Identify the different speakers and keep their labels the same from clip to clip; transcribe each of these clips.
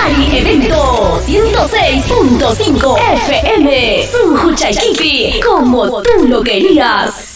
Speaker 1: Cari Evento 106.5 FM, Sunjuchaykipi, como tú lo querías.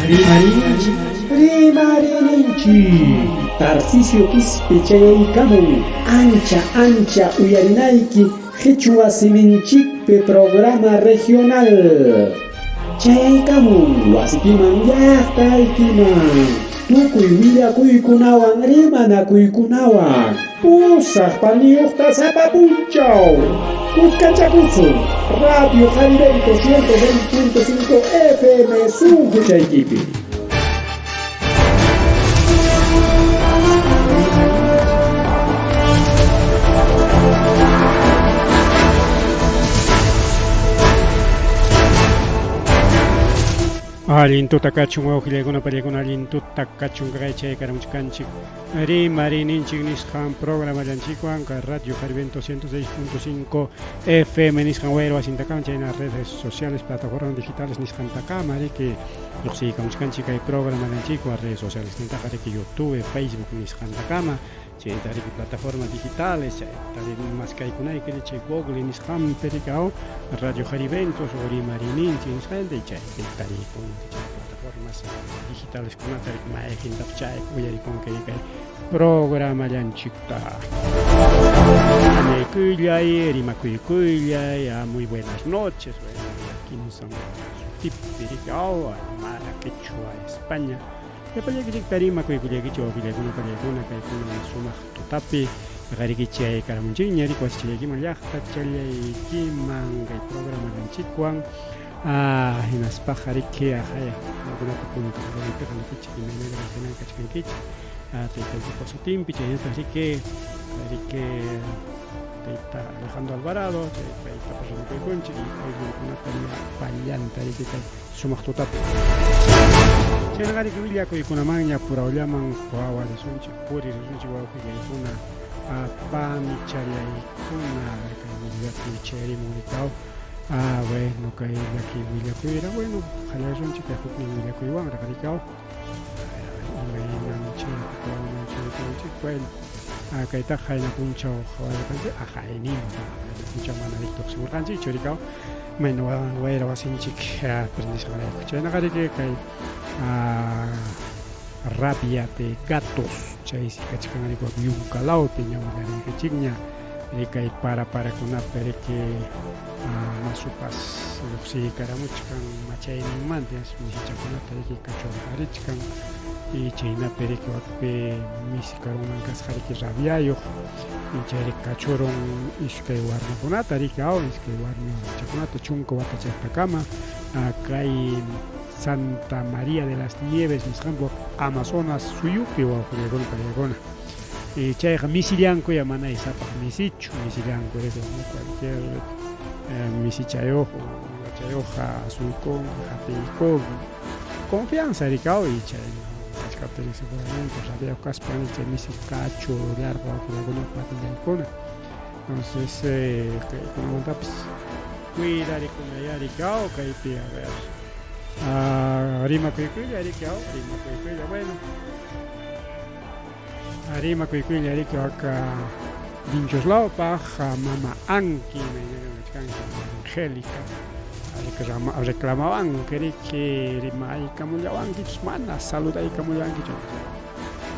Speaker 2: Rimarininchik. Tarcisio Quispe chayaykamun ancha ancha uyarinayki Qhichwa siminchikpi programa regional. Chayaykamun wasikiman llaqtaykiman tukuy willakuykunawan rimanakuykunawan pusaq paniyuqta sapa punchaw. Kuskachakusun Radio Jarivento 106.5 FM sunquchaykipi.
Speaker 3: Allin tuta kachun wawqillaykuna pallaykuna allin tuta kachun kay chay karamuchkanchik rimarininchik nisqan programallanchikwan kay Radio Jarivento 106.5 FM nisqan wayra wasintakama chayna redes sociales plataformas digitales nisqantakama riki Lluqsiykamuchkanchik kay programalanchikwan redes sociales nintaqa riki YouTube, Facebook nisqantakama, chayta riki plataformas digitales, chayta riki maskaykunayki chay Google nisqanpi riki aw Radio Jariventos o Rimarininchik nisqanta y chaypi tarikunki chay plataformas digitaleskunata riki mayqintapas chaypi uyarikunki kay programallanchikta. Añaykuyllay, rimakuykullay, muy buenas noches, bueno, kimsan sutipi riki aw Aymara, Quechua, España. Llapallaykichikta rimakuykullaykichik wawqillaykuna pallaykuna kaykuna sumaq tutapi qarikichik aykaramunchikña riki wasichallaykiman llaqtachallaykiman kay programallanchikwan hinaspaqa riki aqaya qamkunapa punta ruraypiqa nikichik imaynalla kaykunan kachkankichik taytanchikpa sutinpi chaynataq riki riki tayta Alejandro Alvarado chay paytapas rimakuykunchik y ayllunkunata llapallanta riki kay sumaq tutapi chaynaqa riki willakuykunamanña purawllaman qhawarisunchik puririsunchik wawqillaykuna panichallaykuna kay willakuy chayarimun rikaw. Ah, bueno, kay llaki willakuyra, bueno, qallaysunchik kay huknin willakuywanraq rikaw. Imaynam chay hukwanman chaykunchik, bueno, ah, kaytaqa qayna punchaw qhawarirqanchik, aqayninpa, qayna punchaw mana riki tuqsimurqanchikchu rikaw, mayna wayra wasinchik prendisqanrayku. Chaynaqa riki kay ah, rabia de gatos chaysi kachkan riki yunka lawpi ña willariykichikña. Rikay para parakunapi riki masupas lluqsiykaramuchkan machayninmanta misichakunata riki kachurqarichkan y chaynapi riki wakpi misi karunman kasqa riki rabiayuq y chay riki kachurun iskay warmakunata riki aw iskay warmi warmachakunata chunka watachasqakama kay Santa María de las Nieves nisqanku Amazonas suyupi wawqillaykuna pallaykuna. Y chayqa misillanku ya mana isapaq misichu, misillanku riki cualquier misichayuq uywachayuqqa asuykunku, hapiykunku. Confianza riki aw y chay kachkaptin seguramente rabiayuq kaspa chay misi kachu llarqa wawqillaykuna panillaykuna. Entonces kaykunamantapas cuidarikunayá riki aw kaypi a ver rimakuykuylla riki aw rimakuykuylla bueno. Rimakuykuylla riki waka Vinchoslawpaq mama Anki imaynallam kachkanki Angélica reclamawanki riki rimaykamullawankichus mana saludaykamullawankichu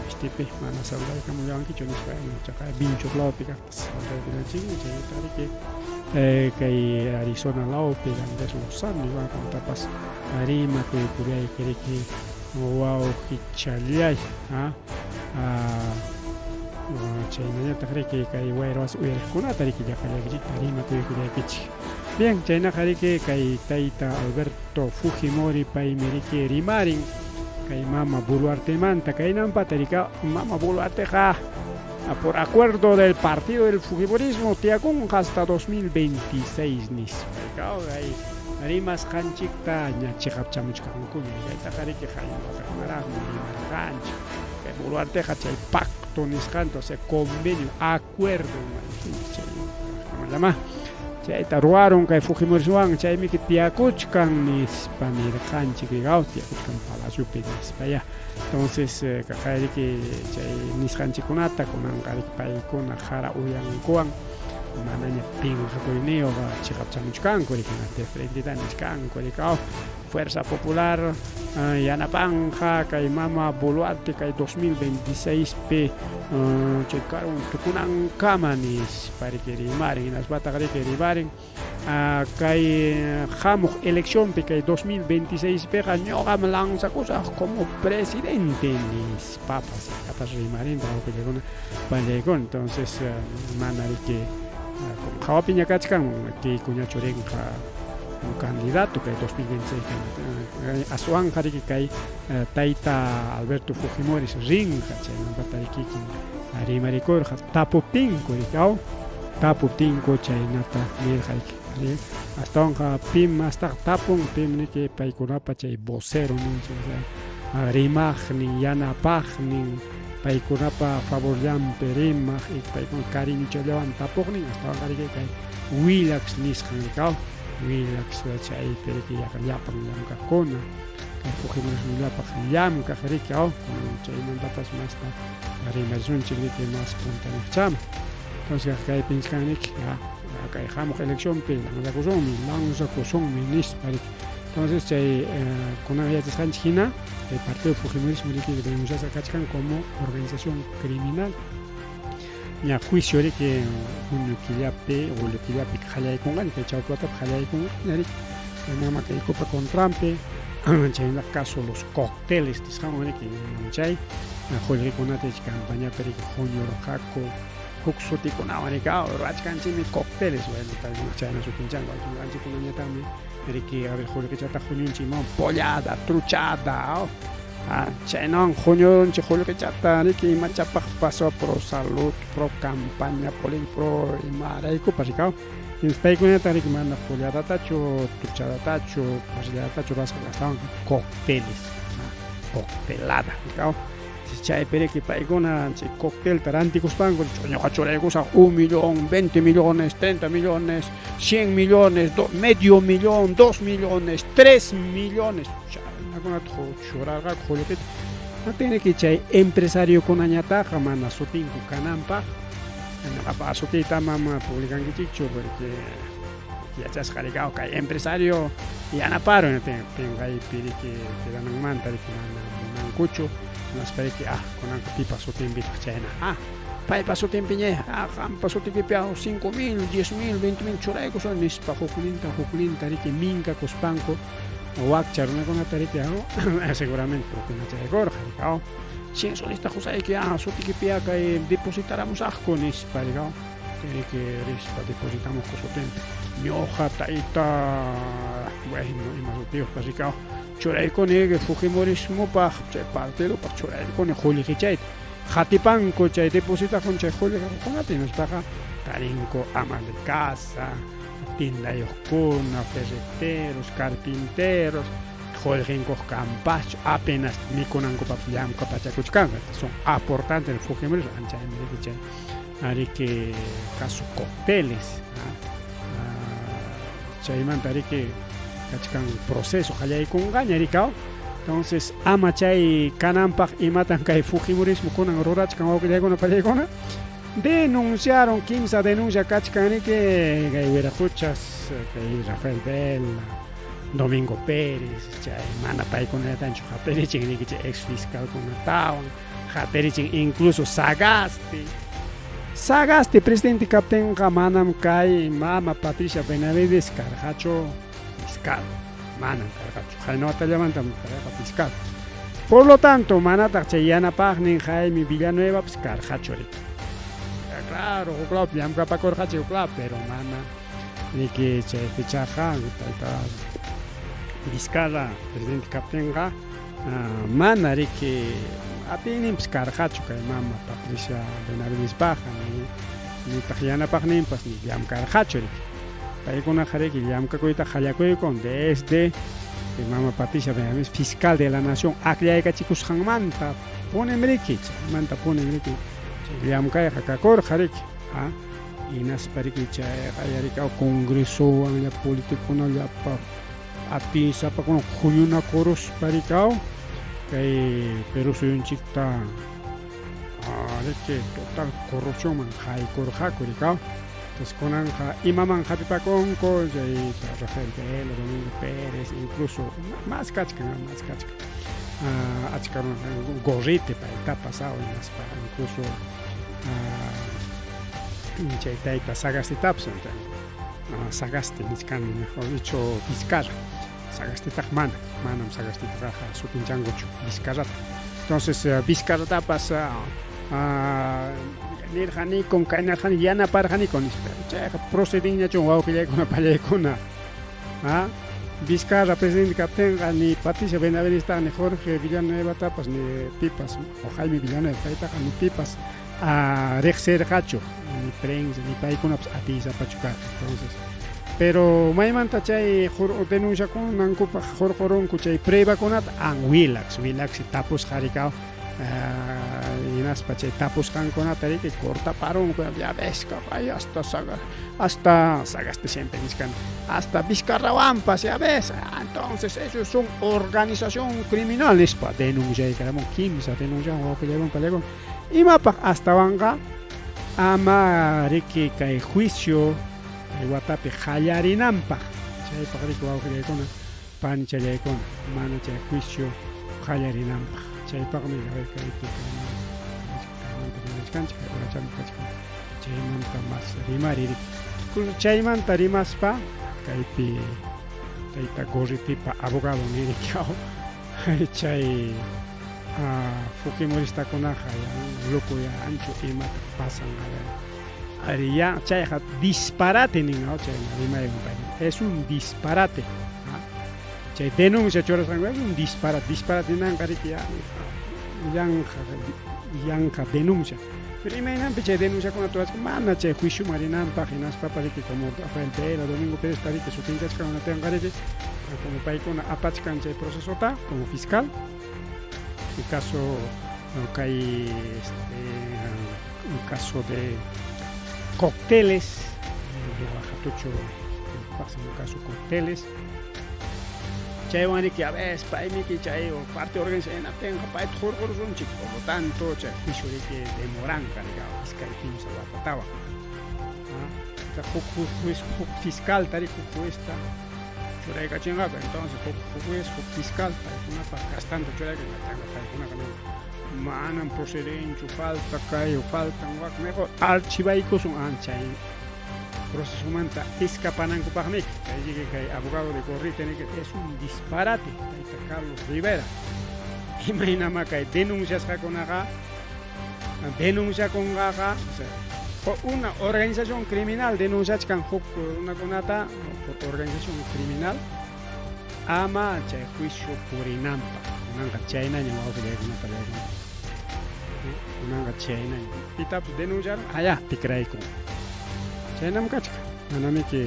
Speaker 3: mistipi mana saludaykamullawankichu nispa chaqa Vinchoslawpi kaqtas saludaykullanchikmi chaynata riki kay Arizona lawpi Andrés Lozano igual qamtapas rimakuykullayki riki wawqichallay ha chaynallataq riki kay wayra wasi uyariqkunata riki llapallaykichikta rimakuykullaykichik. Bien, chaynaqa riki kay tayta Alberto Fujimori paymi riki rimarin. Kay mama Boluartemanta kaynanpata rika mama Boluarteqa por acuerdo del partido del Fujimorismo tiyakunqa hasta 2026 nispa kay rimasqanchikta ña chiqapchamuchkankuña kaytaqa riki haymaraqmi rimarqanchik kay Boluarteqa chay pacto nisqanta o sea convenio acuerdo chay kamallamá chayta ruwarun kay Fujimoriswan chaymiki tiyakuchkan nispa nirqanchik rigaw tiyakuchkan palaciopi nispa ya entonces kaqayriki chay nisqanchikkunata kunanqa riki paykuna qara uyankuwan manaña pinqakuyniyuq chiqapchamuchkanku riki de frenteta nichkanku rikaw Fuerza Popular yanapanqa kay mama Boluarte kay 2026 pi chay karun tukunankama nispa riki rimarin hinaspataq riki rimarin kay hamuq eleccionpi kay 2026 piqa ñuqam lanzakusaq como presidente nispapas tapas rimarin wawqillakuna pallaykuna entonces mana riki hawapiña kachkan Keikoñachu rinqa un candidato kay 2026 aswanqa riki kay tayta Alberto Fujimori rinqa chaymantata kikin rimarikurqa tapuptinku riki aw tapuptinku chaynata nirqa riki astawanqa pim mastaqa tapun pim riki paykunapa chay vocero ninchik rimaqnin yanapaqnin paykunapa favorllanpi rimaq y paykuna cariñochallawan tapuqnin astawanqa riki kay Willax nisqan rikaw Willax chaypi riki yaqa llapan llamkaqkuna kay Fujimorismollapaq llamkaq riki aw chaymantapas masta rimarisunchik riki mas puntaniqchama entonces kaypi nichkan riki kay hamuq eleccionpi lanzakusunmi lanzakusunmi nispa riki entonces chay kunan yachasqanchik hina kay partido Fujimorismo riki denunciasqa kachkan como organización criminal ña juicio riki junio killapi julio killapi qallaykunqaña kay chawpi watapi qallaykunqaña riki mama Keikopa contranpi chaynataq caso los cocteles nisqanwan riki chay qullqikunata campañapi riki huñurqaku huk sutikunawan riki ruwachkanchikmi cocteles bueno paykuna chayna sutinchanku ñuqanchikkunañataqmi riki a ver qullqichataq huñunchik imawan pollada truchada chaynawan huñurunchik qullqichata riki imachapaqpas pro salud pro campaña política pro imaraykupas rikaw paykunataq riki mana polladatachu truchadatachu parrilladatachu ruwasqa astawan cocteles coctelada rikaw chaypi riki paykuna chay coctelta rantikuspanku ñuqa churaykusaq 1 millón 20 millones 30 millones 100 millones medio millón 2 millones 3 millones chaynakunata churarqaku qullqita riki chay empresariokunañataqa mana sutinku kananpaq ñuqapa sutiyta ama publicankichikchu porque yachasqa riki kay empresario yanaparun pinqaypi riki quedananmanta riki mana munankuchu hinaspa riki kunanqa pipa sutinpitaq chayna paypa sutinpiña qampa sutikipi 5 mil 10 mil 20 mil churaykusun nispa hukninta hukninta riki minkakuspanku wakcha runakunata riki seguramente propinachaykurqa riki 100 solista qusayki sutikipi kay depositaramusaqku nispa riki riki rispa depositamuqku sutinpi ñuqa tayta bueno ima sutiyuqpas riki churaykuni Fujimorismopaq chay partidopaq churaykuni qullqichayta qatipanku chay depositaqun chay qullqikunata hinaspaqa tarinku ama de casa tiendayuqkuna ferreteros carpinteros qullqinkuq kanpaschu apenas mikunankupaq llamkapachakuchkanku son aportantes el Fujimorismo anchaymi riki chay riki caso cocteles chaymanta riki kachkan proceso qallaykunqaña rikaw entonces ama chay kananpaq imatan kay Fujimorismo kunan rurachkan wawqillaykuna pallaykuna denunciaron kimsa denuncia kachkan riki kay wiraquchas kay Rafael Vela Domingo Pérez chay mana paykunallatanchu hapirichin riki chay ex fiscalkunatawan hapirichin incluso Sagasti Sagasti presidente kaptinqa manam kay mama Patricia Benavides karqachu fiscal manam karqachu qayna watallamantam karqa fiscal por lo tanto manataq chay yanapaqnin Jaime Villanuevapas karqachu riki claro huklawpi llamkapakurqachu huklaw pero mana riki chay fechaqa tayta Vizcarra presidente kaptinqa mana riki atiyninpas karqachu kay mama Patricia Benavidespaqqa ni nitaq yanapaqninpas ni llamkarqachu riki. Paykunaqa riki llamkakuyta qallakuykun desde mama Patricia Benavides fiscal de la nación akllaykachikusqanmanta punim riki, chaymanta punim riki chay llamkayqa kakurqa riki. Hinaspa riki chayqa yarikaw congresowan llapa politicokuna llapa atiysapakuna huñunakuruspa rikaw kay Perú suyunchikta riki total corrupcionman haykurqaku rikaw. Entonces kunanqa imaman hapipakunku chay Rafael Vela, Domingo Pérez, incluso mas kachkan, mas kachkan. Achka Gorriti paytapas hinaspa incluso chay tayta Sagastitapas Sagasti nichkani mejor dicho Vizcarra Sagastitaq mana manam Sagastitaqqa sutinchankuchu Vizcarrata entonces Vizcarratapas nirqanikun kaynarqani yanaparqanikun nispa chayqa procedinñachun wawqillaykuna pallaykuna Vizcarra presidente kaptinqa ni Patricia Benavidestaqa ni Jorge Villanuevatapas ni pipas o Jaime Villanueva paytaqa ni pipas riqsirqachu ni prensa ni paykunapas atiysapachu karqa entonces pero maymanta chay denunciakunankupaq hurqurunku chay pruebakunata an Willax Willaxsi tapusqa rikaw hinaspa chay tapusqankunata riki cortaparunku ya ves ay hasta saga hasta Sagasti siempre nichkan hasta Vizcarrawanpas ya ves entonces eso es un organización criminal nispa denunciaykaramun kimsa denuncian wawqillaywan pallaywan imapaq astawanqa ama riki kay juicio kay watapi qallarinanpaq chaypaq riki wawqillaykuna panchallaykuna mana chay juicio qallarinanpaq chaypaqmi kaypi kaymanta rimachkanchik kay horachami kachkan chaymanta mas rimari riki chaymanta rimaspa kaypi tayta Gorritipa abogado niriki chay fujimoristakunaqa locoyanchu imataq pasan ari ya chayqa disparate nin chayna rimaywan pay es un disparate chay denuncia churasqanku es un disparate disparate ninanqa riki ya yanqa yanqa denuncia pero imaynanpi chay denunciakuna churasqa mana chay juicioman rinanpaq hinaspapas riki como Rafael Vela Domingo Pérez riki sutinchachkan unatinqa riki como paykuna apachkan chay procesota como fiscal el caso kay este un caso de cócteles Lava Jatocho un caso cócteles chaywan riki a ver paymiki chay parte organización payta hurqurusunchik por lo tanto chay juicio riki demoranqa iskay kimsa watatawan huk juez huk fiscal riki huk juezta churaykachinqaku entonces huk juez huk fiscal paykunapaq kastanta churaykan paykunaqa manam procedenchu falta kay faltan wak mejor archivaykusun chay procesomanta escapanankupaqmi chay riki kay abogado de Gorriti niki es un disparate tayta Carlos Rivera imaynama kay denunciasqakunaqa denunciakunqaqa o sea, una organización criminal denunciachkan huk runakunata por organización criminal ama chay juicio purinanpaq kunanqa chaynaña wawqillaykuna pallaykuna kunanqa chaynaña pitapas denunciaron allá tikraykun chaynam kachkan manamiki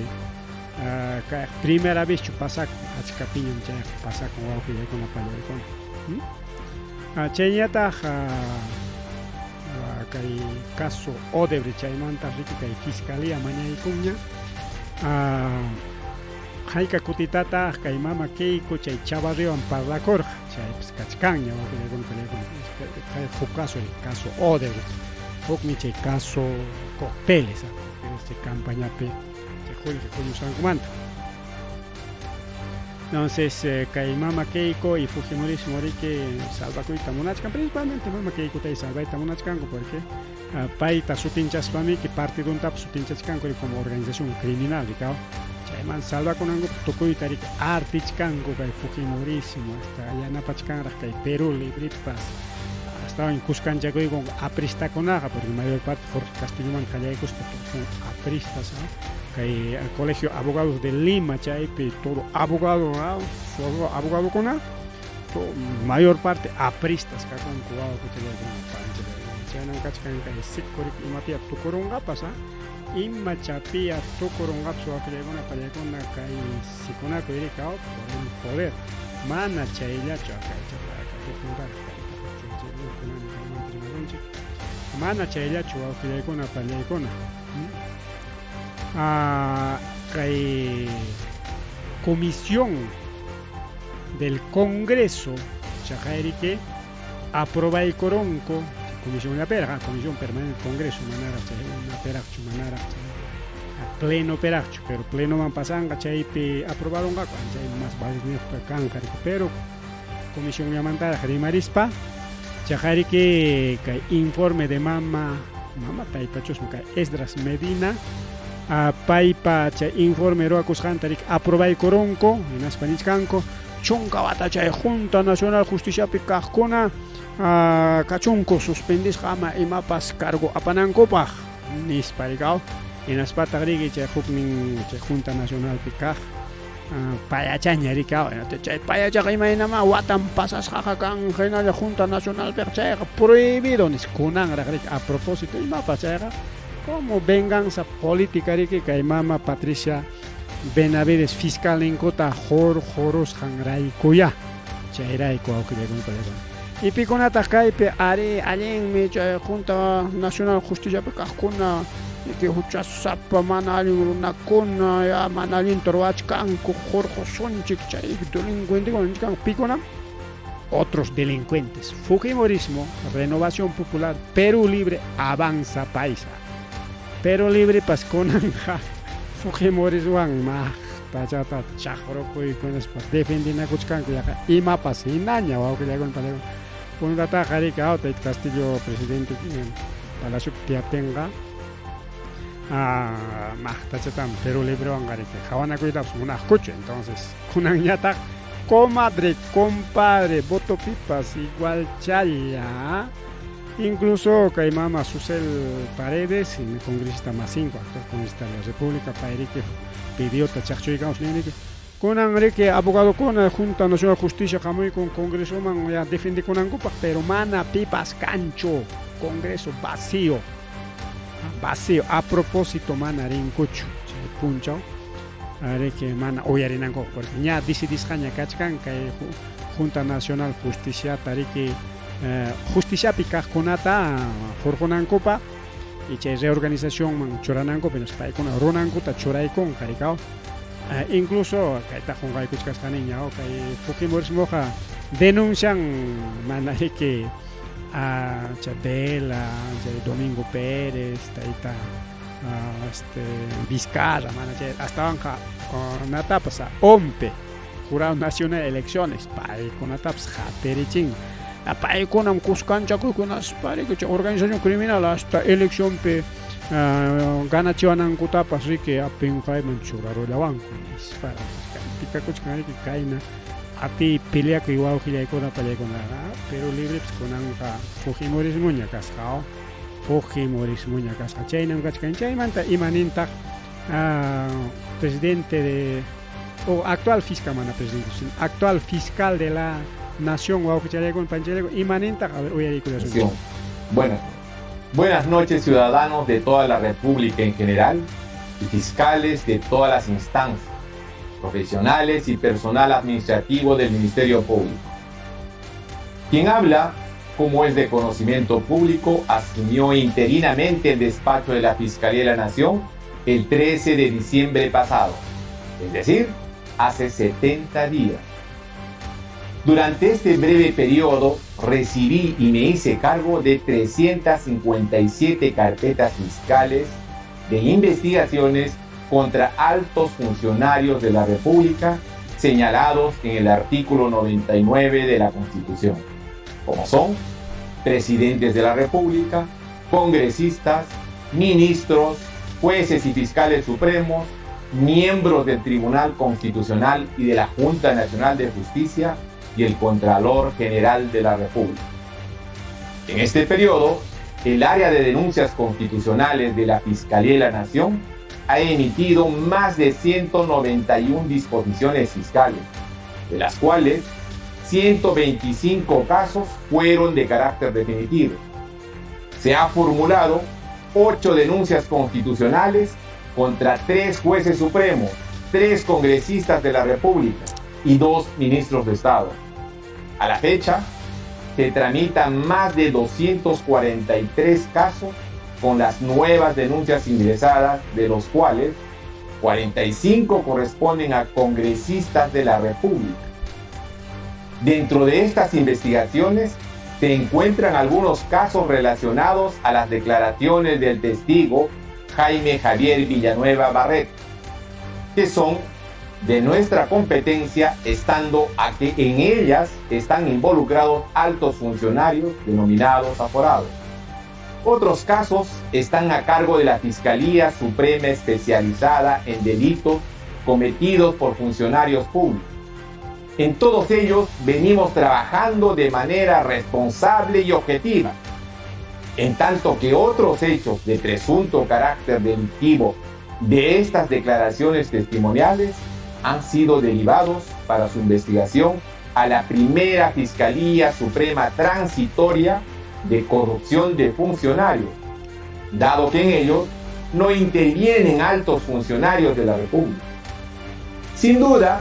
Speaker 3: kay primera vezchu pasakun achkapiñam chayqa pasakun wawqillaykuna pallaykuna chayñataq kay caso Odebrecht chaymanta riki kay fiscalía mañaykunña hayka kutitataq kay mama Keiko chay Chavarriwan parlakurqa chaypas kachkanña wawqillaykuna pallaykuna kay huk caso caso Odebrecht hukmi chay caso cócteles chay campañapi chay qullqi huñusqankumanta entonces kay mama Keiko y Fujimorismo riki salvakuyta munachkan principalmente mama Keikota salvayta munachkanku porque payta sutinchaspamiki partiduntapas sutinchachkanku como organización criminal rikaw chayman salvakunankupaq tukuyta riki artichkanku kay Fujimorismo hasta yanapachkanraq kay Perú Librepas astawan kuskanchakuykunku apristakunaqa porque mayor parte Jorge Castilloman qallaykuspa son apristas. Kay Colegio Abogados de Lima chaypi todo abogado, solo abogadokuna, mayor parte apristas kakunku wawqichallaykuna panchallaykuna. Chaynam kachkan kay sikurik imapiya tukurunqapas, ima chapiya tukurunqapas wawqillaykuna pallaykuna kay sikunakuy rika por el poder. Mana chayllachu mana chayllachu wawqillaykuna pallaykuna. Kay comisión del Congreso chaqayriki aprobaykurunku comisión llaperaq, comisión permanente del Congreso manaraq chay unaperaqchu manaraq chay pleno peraqchu, pero plenoman pasanqa chaypi aprobarunqaku chay más validniyuq kanqa, pero comisión llamantaraq rimarispa chaqayriki kay informe de mama taytachusmi kay Esdras Medina paypa chay informe ruwakusqanta riki aprobaykurunku hinaspa nichkanku chunka wata chay Junta Nacional Justiciapi kaqkuna kachunku suspendisqa ama imapas cargo apanankupaq nispa rikaw hinaspataq riki chay huknin chay Junta Nacionalpi kaq payachaña rikaw chay payachaqa imaynama watan pasasqaqa kan hinalla Junta Nacionalpiqa chayqa prohibido nispa kunanraq riki a propósito imapas chayqa como venganza política riki kay mama Patricia Benavides fiscal ninkuta hurqurusqanraykuya chayrayku wawqillaykuna pallaykuna. Y pikunataq kaypi ari allinmi chay Junta Nacional Justiciapi kaqkuna riki huchasapa mana allin runakuna ya mana allinta ruwachkanku hurqusunchik chay delincuentekuna nichkanku pikunam otros delincuentes. Fujimorismo, Renovación Popular, Perú Libre, Avanza Paisa. Perú Libre pas kunanja Fujimoriswan maqtachata chaqrukuykunaspa defendinakuchkanku yaqa imapas hinaña wawqillaykuna pallaykuna. Puntataqa riki tayta Castillo presidente Palacio tiyaptinqa maqtachatam Perú Librewanqa riki hawanakuytapas munaqkuchu. Entonces kunanñataq comadre, compadre, voto pipas igual challa. Incluso kay mama Susel Paredes, congresista más 5, actual congresista de la República, payriki pidió chaqchuykamos ninriki. Kunan riki abogadokuna Junta Nacional de Justicia hamuykun congresoman ya defendikunankupaq, pero mana pipas kanchu, congreso vacío. Vacío, a propósito mana rinkuchu chay punchaw riki mana uyarinanku porque ña decidisqaña kachkan kay Junta Nacional Justiciata riki justiciapi kaqkunata hurqunankupaq y chay reorganizacionman churanankupa hinaspa paykuna runankuta churaykunqa rikaw. Incluso kayta qunqaykuchkasqaniña kay Fujimorismoqa denuncian mana riki a Chabela, chay Domingo Pérez, tayta Vizcarra, mana chay astawanqa natapas OMPE, Jurado Nacional de Elecciones, paykunatapas haperichin. Paykunam kuskanchakuykunaspa riki chay organización criminal hasta eleccionpi ganachiwanankutapas riki apinqayman churarullawanku nispa pikakuchkan riki kayna ati peleakuy wawqillaykuna pallaykuna Perú Libre kunanqa Fujimorismoña kasqa Fujimorismoña kasqa chaynam kachkan chaymanta imanintaq presidente de o actual fiscal mana presidente sino actual fiscal de la nación wawqichallaykuna panchallaykuna imanintaq a ver uyariykullasun.
Speaker 4: Buenas noches, ciudadanos de toda la República en general y fiscales de todas las instancias, profesionales y personal administrativo del Ministerio Público. Quien habla, como es de conocimiento público, asumió interinamente el despacho de la Fiscalía de la Nación el 13 de diciembre pasado, es decir, hace 70 días. Durante este breve periodo recibí y me hice cargo de 357 carpetas fiscales de investigaciones contra altos funcionarios de la República señalados en el artículo 99 de la Constitución, como son presidentes de la República, congresistas, ministros, jueces y fiscales supremos, miembros del Tribunal Constitucional y de la Junta Nacional de Justicia y el Contralor General de la República. En este periodo, el área de denuncias constitucionales de la Fiscalía de la Nación ha emitido más de 191 disposiciones fiscales, de las cuales 125 casos fueron de carácter definitivo. Se ha formulado 8 denuncias constitucionales contra 3 jueces supremos, 3 congresistas de la República y 2 ministros de Estado. A la fecha, se tramitan más de 243 casos con las nuevas denuncias ingresadas, de los cuales 45 corresponden a congresistas de la República. Dentro de estas investigaciones se encuentran algunos casos relacionados a las declaraciones del testigo Jaime Javier Villanueva Barret, que son de nuestra competencia, estando a que en ellas están involucrados altos funcionarios denominados aforados. Otros casos están a cargo de la Fiscalía Suprema Especializada en Delitos cometidos por funcionarios públicos. En todos ellos venimos trabajando de manera responsable y objetiva, en tanto que otros hechos de presunto carácter delictivo de estas declaraciones testimoniales han sido derivados para su investigación a la primera Fiscalía Suprema Transitoria de Corrupción de Funcionarios, dado que en ellos no intervienen altos funcionarios de la República. Sin duda,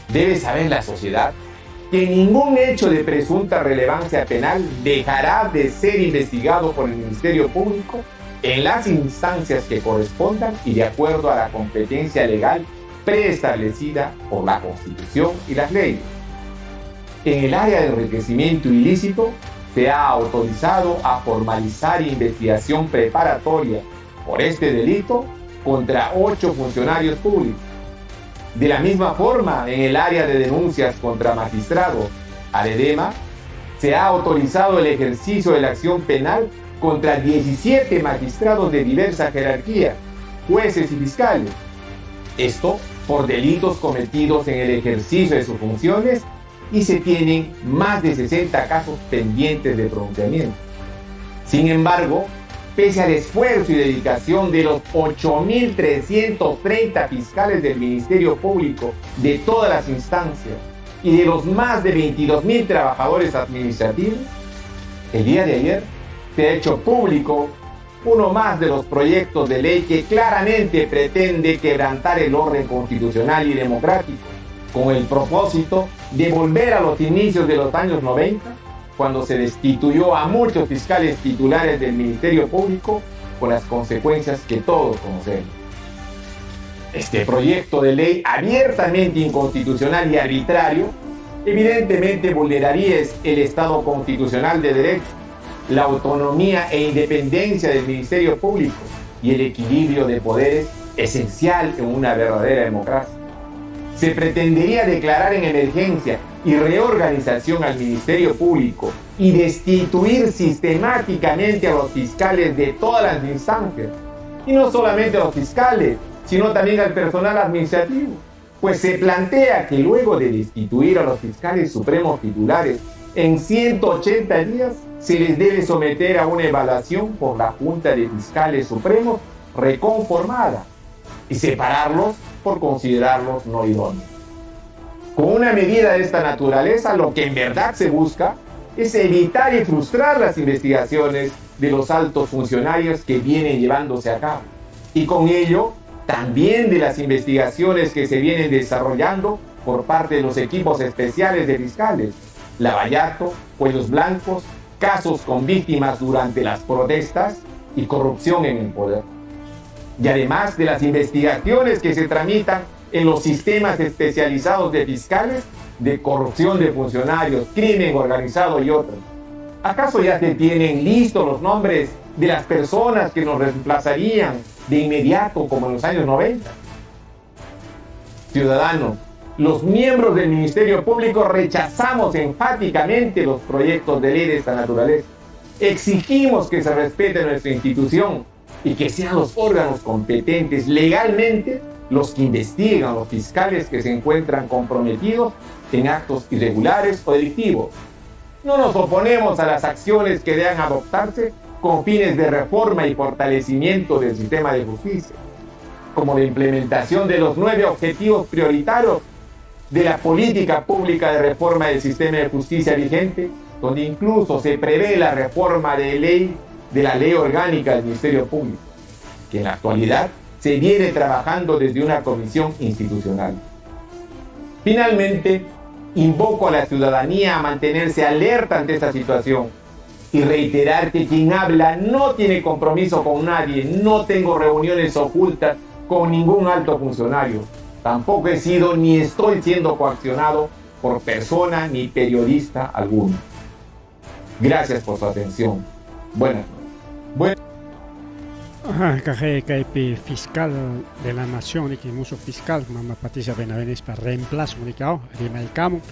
Speaker 4: debe saber la sociedad que ningún hecho de presunta relevancia penal dejará de ser investigado por el Ministerio Público en las instancias que correspondan y de acuerdo a la competencia legal preestablecida por la Constitución y las leyes. En el área de enriquecimiento ilícito, se ha autorizado a formalizar investigación preparatoria por este delito contra 8 funcionarios públicos. De la misma forma, en el área de denuncias contra magistrados, AREDEMA, se ha autorizado el ejercicio de la acción penal contra 17 magistrados de diversa jerarquía, jueces y fiscales. Esto por delitos cometidos en el ejercicio de sus funciones, y se tienen más de 60 casos pendientes de pronunciamiento. Sin embargo, pese al esfuerzo y dedicación de los 8.330 fiscales del Ministerio Público de todas las instancias y de los más de 22.000 trabajadores administrativos, el día de ayer se ha hecho público uno más de los proyectos de ley que claramente pretende quebrantar el orden constitucional y democrático, con el propósito de volver a los inicios de los años 90, cuando se destituyó a muchos fiscales titulares del Ministerio Público, con las consecuencias que todos conocemos. Este proyecto de ley abiertamente inconstitucional y arbitrario, evidentemente vulneraría el Estado constitucional de derecho, la autonomía e independencia del Ministerio Público y el equilibrio de poderes esencial en una verdadera democracia. Se pretendería declarar en emergencia y reorganización al Ministerio Público y destituir sistemáticamente a los fiscales de todas las instancias. Y no solamente a los fiscales, sino también al personal administrativo. Pues se plantea que luego de destituir a los fiscales supremos titulares en 180 días, se les debe someter a una evaluación por la Junta de Fiscales Supremos reconformada y separarlos por considerarlos no idóneos. Con una medida de esta naturaleza, lo que en verdad se busca es evitar y frustrar las investigaciones de los altos funcionarios que vienen llevándose a cabo, y con ello también de las investigaciones que se vienen desarrollando por parte de los equipos especiales de fiscales, Lavallato, Cuellos Blancos, casos con víctimas durante las protestas y corrupción en el poder. Y además de las investigaciones que se tramitan en los sistemas especializados de fiscales de corrupción de funcionarios, crimen organizado y otros. ¿Acaso ya se tienen listos los nombres de las personas que nos reemplazarían de inmediato como en los años 90? Ciudadanos, los miembros del Ministerio Público rechazamos enfáticamente los proyectos de ley de esta naturaleza. Exigimos que se respete nuestra institución y que sean los órganos competentes legalmente los que investigan a los fiscales que se encuentran comprometidos en actos irregulares o delictivos. No nos oponemos a las acciones que deban adoptarse con fines de reforma y fortalecimiento del sistema de justicia. como la implementación de los 9 objetivos prioritarios de la política pública de reforma del sistema de justicia vigente, donde incluso se prevé la reforma de ley de la ley orgánica del Ministerio Público, que en la actualidad se viene trabajando desde una comisión institucional. Finalmente, invoco a la ciudadanía a mantenerse alerta ante esta situación y reiterar que quien habla no tiene compromiso con nadie, no tengo reuniones ocultas con ningún alto funcionario, tampoco he sido ni estoy siendo coaccionado por persona ni periodista alguno. Gracias por su atención. Buenas noches.
Speaker 3: Kaypi fiscal de la nación, riki musuq fiscal, mama Patricia Benavides pa reemplazo rikaw, rimaykamun.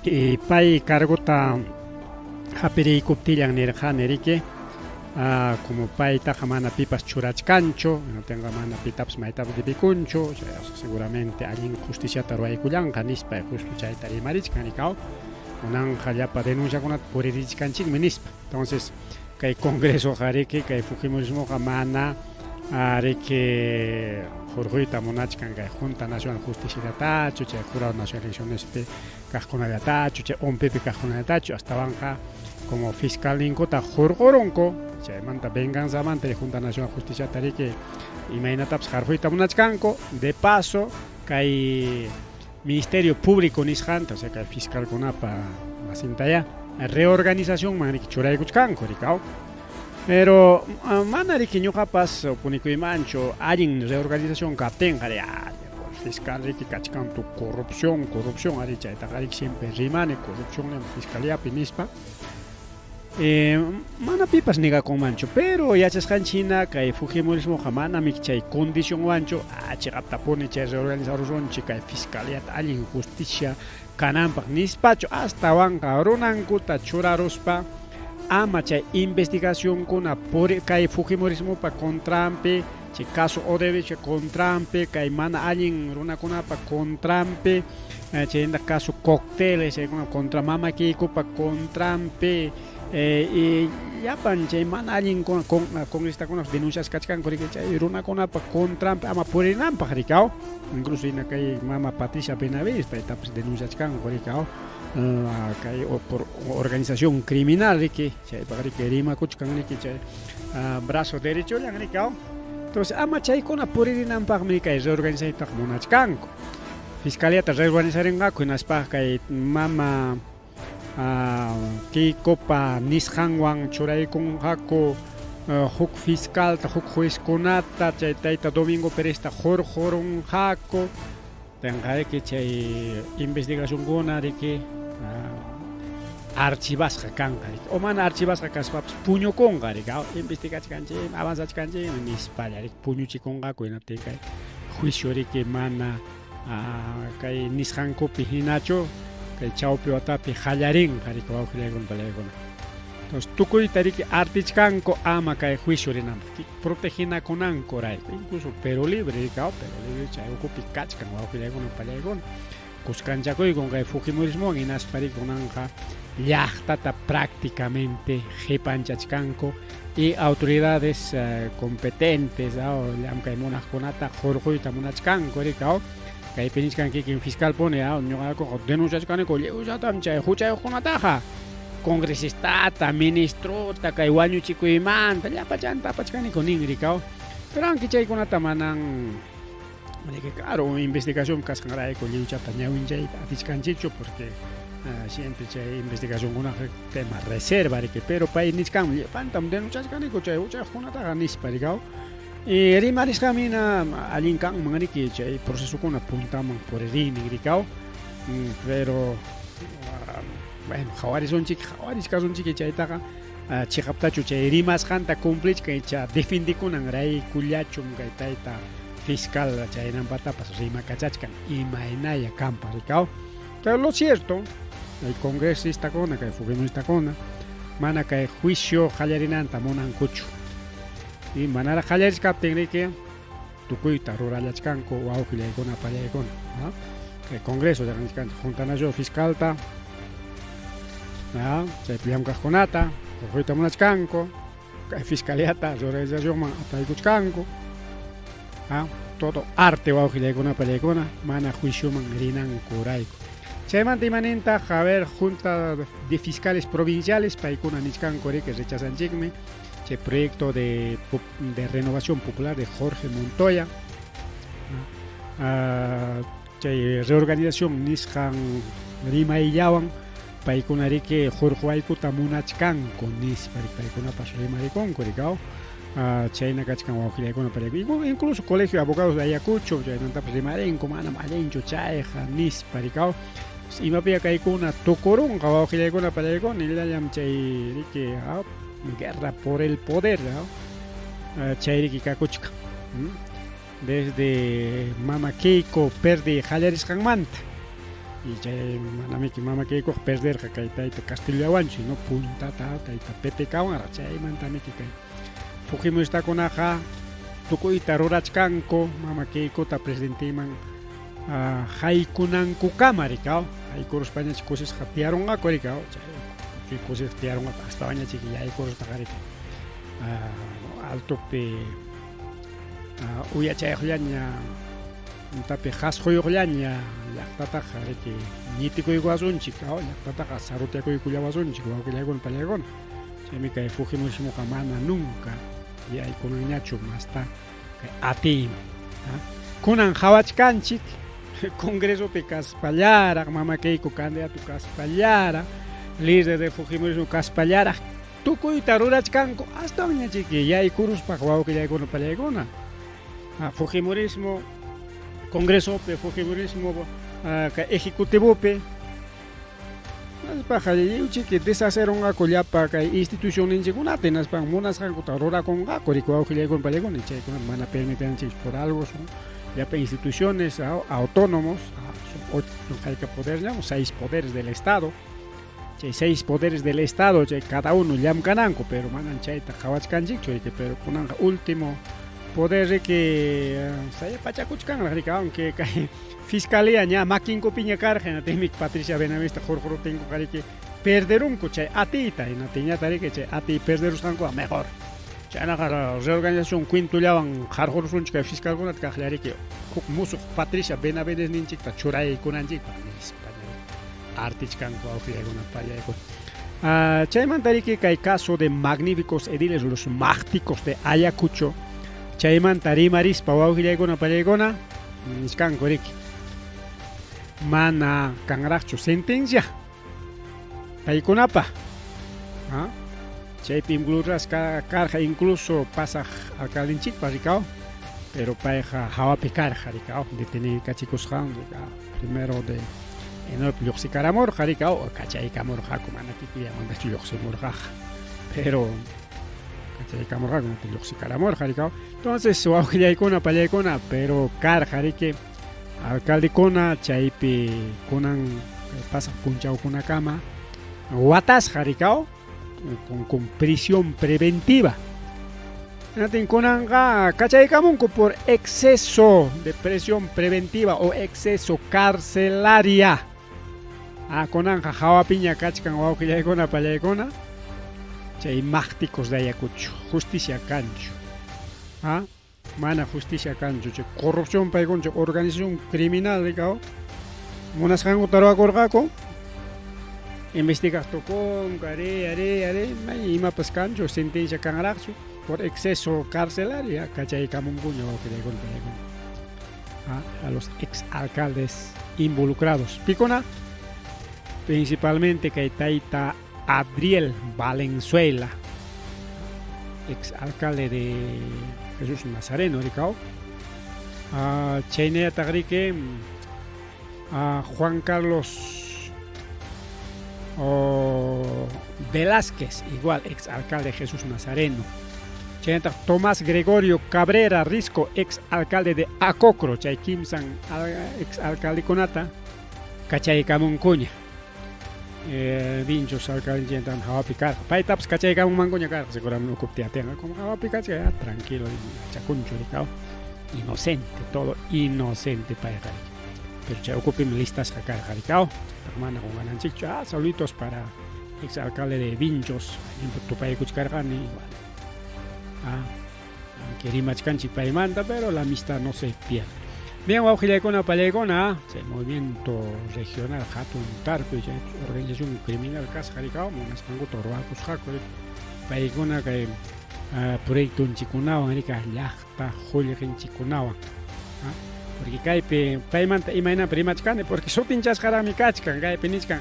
Speaker 3: Y pay cargota hapiriykuptillan nirqani riki, como paytaqa mana pipas churachkanchu, tenga mana pitapas maytapas dibikunchu, seguramente allin justiciata ruwaykullanqa nispa, justo chayta rimarichkan rikaw, kunanqa llapa denunciakunata puririchkanchikmi nispa. Entonces, kay Congreso riki, kay Fujimorismoqa mana riki hurquyta munachkan kay Junta Nacional Justiciallatachu, chay Jurado Nacional de Eleccionespi kaqkunallatachu, chay ONPEpi kaqkunallatachu, astawanqa como fiscal ninkuta hurqurunku, chaymanta venganzamanta Junta Nacional Justiciata riki imaynatapas harquyta munachkanku. De paso, kay Ministerio Público nisqanta, o sea, kay fiscalkunapa wasintaya reorganización man riki churaykuchkanku rikaw. Pero mana riki ñuqapas opunikuymanchu allin reorganización kaptinqa fiscal riki kachkan tu corrupción, corrupción ari chaytaqa riki siempre rimani corrupción fiscaliapi nispa. Mana pipas negakunmanchu, pero yachasqanchik kay Fujimorismoqa manami chay condicionwanchu chiqaptapuni chay reorganizarusunchik kay fiscaliata allin justicia kananpaq nispachu, astawanqa runankuta churaruspa ama chay investigacionkuna kay Fujimorismopa contranpi, chay caso Odebrecht contranpi, kay mana allin runakunapa contranpi, chayta caso cócteles chaykuna contra mama Keikopa contranpi, y llapan chay mana allin congresistakuna denuncias kachkanku riki chay runakunapa contranpi ama purinanpaq rikaw, incluso hina kay mama Patricia Benavides paytapas denunciachkanku rikaw, kay por organización criminal riki chaypaq riki rimakuchkan riki chay brazo derechullan rikaw. Entonces ama chaykuna puririnanpaqmi kay reorganizaytaqa munachkanku. Fiscaliata reorganizarinqaku hinaspa kay mama Keikopa nisqanwan churaykunqaku huk fiscalta, huk juezkunata, chay tayta Domingo Perezta hurqurunqaku. Tenqariki chay investigacionkuna riki archivasqa kanqa riki, o mana archivasqa kaspapas puñukunqa riki, investigachkanchik, avanzachkanchik nispalla riki puñuchikunqaku, hinaptin kay juicio riki mana kay nisqankupi hinachu kay chawpi watapi qallarinqa riki wawqillaykuna palaykuna. Entonces tukuyta riki artichkanku ama kay juicio rinanpaq, proteginakunankurayku, incluso Perú Libre riki, Perú Libre chay ukupi kachkan wawqillaykuna palaykuna. Kuskanchakuykun kay Fujimorismowan hinaspa riki kunanqa llaqtata prácticamente qipanchachkanku y autoridades competentes llamkay munaqkunata hurquyta munachkanku riki, kaypi nichkan kikin fiscal puni ñuqaykuqa denunciachkaniku lliwllatam chay huchayuqkunataqa, congresistata, ministrota, kay wañuchikuymanta llapachanta apachkaniku nin rikaw, pero aunque chaykunata manan riki, claro, investigación kasqanrayku lliwchata ñawinchayta atichkanchikchu, porque siempre chay investigacionkunaqa tema reserva riki, pero pay nichkanmi llapantam denunciachkaniku chay huchayuqkunataqa nispa rikaw. Y rimarisqami hina allin kanman riki chay procesokuna puntaman puririnin rikaw, pero bueno, qhawarisunchik, qhawarichkasunchik chaytaqa chiqaptachu chay rimasqanta cumplichkan icha defendikunan raykullachum kay tayta fiscal chaynanpatapas rimakachachkan imaynaya kanpa rikaw. Pero lo cierto, el congresistakuna, kay fujimoristakuna mana kay juicio qallarinanta munankuchu. Y manaraq qallarichkaptin riki tukuyta rurallachkanku wawqillaykuna pallaykuna, ¿no? Kay Congreso llaqanchikkanchik Junta Nacional Fiscalta, ¿no? Chaypi llamkaqkunata hurquyta munachkanku, kay fiscaliata reorganizacionman apaykuchkanku, ¿no? Todo arte wawqillaykuna pallaykuna mana juicioman rinankurayku. Chaymanta imanintaq, a ver, Junta de Fiscales Provinciales, paykuna nichkanku riki rechazanchikmi chay proyecto de, de renovación popular de Jorge Montoya. Chay reorganización nisqan rimayllawan paykuna riki hurquwaykuta munachkanku nispa paykunapas rimarikunku rikaw. Chayna kachkan wawqillaykuna pallaykuna. Incluso Colegio de Abogados de Ayacucho chaymantapas rimarinku manam allinchu chayqa nispa rikaw. Imapiya kaykuna tukurunqa wawqillaykuna pallaykuna nillallam chay riki guerra por el poder chay riki kakuchkan. Desde mama Keiko perdiy qallarisqanmanta. Y chay manamiki mama Keikoqa perderqa kay tayta Castillollawanchu, sino puntata tayta PPKwanraq. Chaymantamiki kay Fujimoristakunaqa tukuyta rurachkanku mama Keikota presidenteman haykunankukama rikaw. Haykuruspañach kusisqa tiyarunqaku rikaw. Chay kusisqa tiyarunqaku astawanñachiki yaykuruspaqa riki altopi Uyachayuqllaña, puntapi qasquyuqllaña llaqtataqa riki ñitikuykuwasunchik, llaqtataqa sarutyakuykullawasunchik wawqillaykuna pallaykuna. Chaymi kay Fujimorismoqa mana nunca yaykunanñachu masta kay atiyman. Kunan qhawachkanchik Congresopi kaspallaraq, mama Keiko candidato kaspallaraq, líder de Fujimorismo kaspallaraq Tukuyta rurachkanku astawanña chiki yaykuruspaq wawqillaykuna pallaykuna. Fujimorismo Congresopi, Fujimorismo kay Ejecutivopi hinaspaqa lliw chiki deshacerunqaku llapa kay institucionninchikkunata hinaspan munasqankuta rurakunqaku riki wawqillaykuna pallaykuna chaykunata mana permitinanchikchu por algo son llapa instituciones autónomos son ocho hayka poder llaman seis poderes del Estado. Chay seis poderes del Estado, chay cada uno llamkananku, pero manan chayta qhawachkanchikchu, riki, pero kunanqa último poder riki saya pachakuchkanraq riki, aunque kay fiscalía ña makinkupiña karqa, hinaptinmi Patricia Benavista hurquruptinkuqa riki perderunku chay atiyta, hinaptinñata riki chay atiy perderusqankuqa mejor. Chaynaqa reorganización cuentollawan qarqurusunchik kay fiscalkunata kaqlla riki huk musuq Patricia Benavides ninchikta churaykunanchikpaq nispa. Artichkanku awqillaykuna pallaykuna. Chaymanta riki kay caso de magníficos ediles los mágticos de Ayacucho chaymanta rimarispa wawqillaykuna pallaykuna nichkanku riki mana kanraqchu sentencia paykunapa chaypi involucrasqa karqa incluso pasaq alcaldenchikpa rikaw pero payqa hawapi karqa rikaw detenikachikusqan rikaw primero de enero lluqsikaramurqa rikaw kachaykamurqaku mana kikillamantachu lluqsimurqaqa pero kachaykamurqaku lluqsikaramurqa rikaw entonces wawqillaykuna pallaykuna pero karqa riki alcaldekuna chaypi kunan pasaq punchawkunakama watasqa rikaw con, con prisión preventiva. Hinaptin kunanqa kachaykamunku por exceso de presión preventiva o exceso carcelaria. Ah, kunanqa hawapiña kachkan wawqillaykuna pallaykuna chay mágticos de Ayacucho, justicia kanchu. Ah, mana justicia kanchu chay corrupción paykuna chay organización criminal rikaw munasqankuta ruwakurqaku investigaq tukunku ari ari ari may imapas kanchu sentencia kanraqchu por exceso carcelario kachaykamunkuña wawqillaykuna paykuna a los ex alcaldes involucrados pikuna principalmente kay tayta Adriel Valenzuela, ex alcalde de Jesús Nazareno, rikaw. Chaynallataq riki Juan Carlos Velázquez, igual ex alcalde de Jesús Nazareno. Chaynataq Tomás Gregorio Cabrera Risco, ex alcalde de Acocro, chay kimsan ex alcaldekunata kachaykamunkuña. Vinchos alcaldentan hawapi karqa. Paytapas kachaykamunmankuña karqa, seguramente ukupi tiyatinqa. Como hawapi kachka, ya tranquilo, chakunchu rikaw. Inocente, todo inocente payqa. Pero chay ukupim listasqa karqa rikaw. Mana qunqananchikchu. Ah, saluditos para ex alcalde de Vinchos. Tupaykuchkarqani igual. Ah, Aunque rimachkanchik paymanta, pero la amistad no se pierde. Bien, wawqillaykuna, pallaykuna, chay movimiento regional hatun tarpuy, chay organización criminal kasqa rikaw, munasqankuta ruwakusqaku, paykuna kay proyectonchikkunawan rika llaqta qullqinchikkunawan. Porque kaypi paymanta imaynanpi rimachkani, porque sutinchasqaraqmi kachkan, kaypi nichkan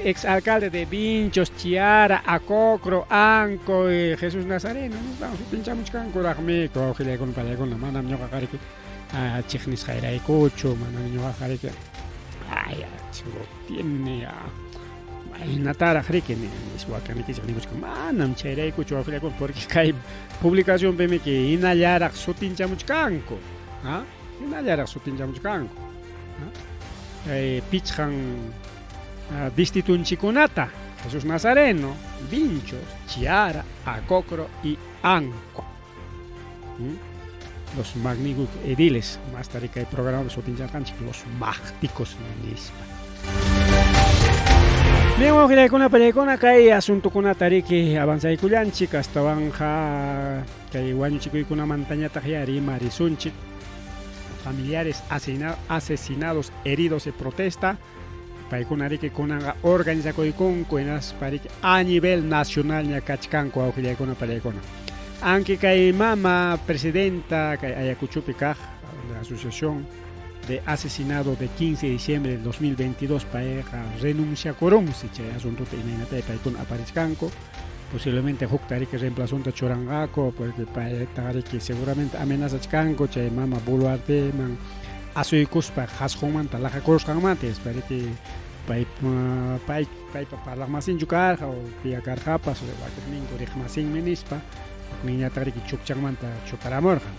Speaker 3: ex alcalde de Vinchos, Chiara, Acocro, Anco, Jesús Nazareno, nispan sutinchamuchkankuraqmi, wawqillaykuna, pallaykuna, manam ñuqaqa riki chiqnisqayraykuchu, manam ñuqaqa riki ay, tiene maynataraq riki nispa wakinnikichik nikuchkan, manam chayraykuchu wawqillaykuna, porque kay publicacionpimiki hinallaraq sutinchamuchkanku, hinallaraq sutinchamuchkanku, kay pichqan distritunchikunata, Jesús Nazareno, Vinchos, Chiara, Acocro y Anco. Los magníficos ediles, más tarde kay programa sutincharqanchik los mágticos nispa. Bien, wawqillaykuna, pallaykuna, kay asuntokunata riki avanzaykullanchik, astawanja kay wañuchikuykunamantañataq ya rimarisunchik. Familiares asesinados, heridos de protesta, paykuna riki kunanqa organizakuykunku hinaspa riki a nivel nacional ña kachkanku wawqillaykuna, pallaykuna. Aunque kay mama presidenta kay Ayacuchopi kaq de la asociación de asesinado de 15 de diciembre del 2022 payqa renunciakurunsi chay asuntota imaynatay paykuna aparichkanku, posiblemente hukta riki reemplazonta churanqaku, porque payta riki seguramente amenazachkanku chay mama Boluarteman asuykuspa qhasqunmanta laqakurusqanmanta, nispa riki pay pay paypa parlaqmasinchu karqa o piya karqapas wakiqninku riqmasinmi nispa, hukninñataq riki chukchanmanta chuparamurqa.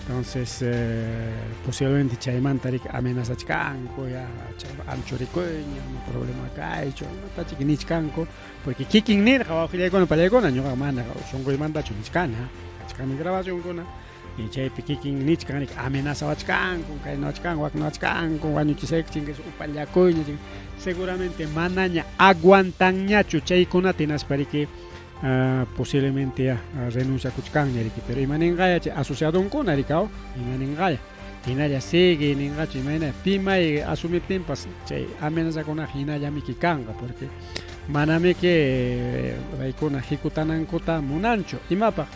Speaker 3: Entonces posiblemente chaymanta riki amenazachkanku, ya chay anchurikuyña, ama problema kaychu, imatachik nichkanku, porque kikin nirqa wawqillaykuna, pallaykuna, ñuqaqa mana sunquymantachu nichkani, kachkanmi grabacionkuna, y chaypi kikin nichkan riki amenazawachkanku, kaynawachkanku, waknawachkanku, wañuchisayku chinkas upallakuyña, seguramente manaña aguantanñachu chaykunata hinaspa riki posiblemente ya renunciakuchkanña riki, pero imaninqaya chay asociadonkuna rikaw, imaninqaya hinalla sigue ninqachu, imayna pimay asumiptinpas chay amenazakunaqa hinallamiki kanqa, porque manamiki paykuna hikutanankuta munanchu, imapaq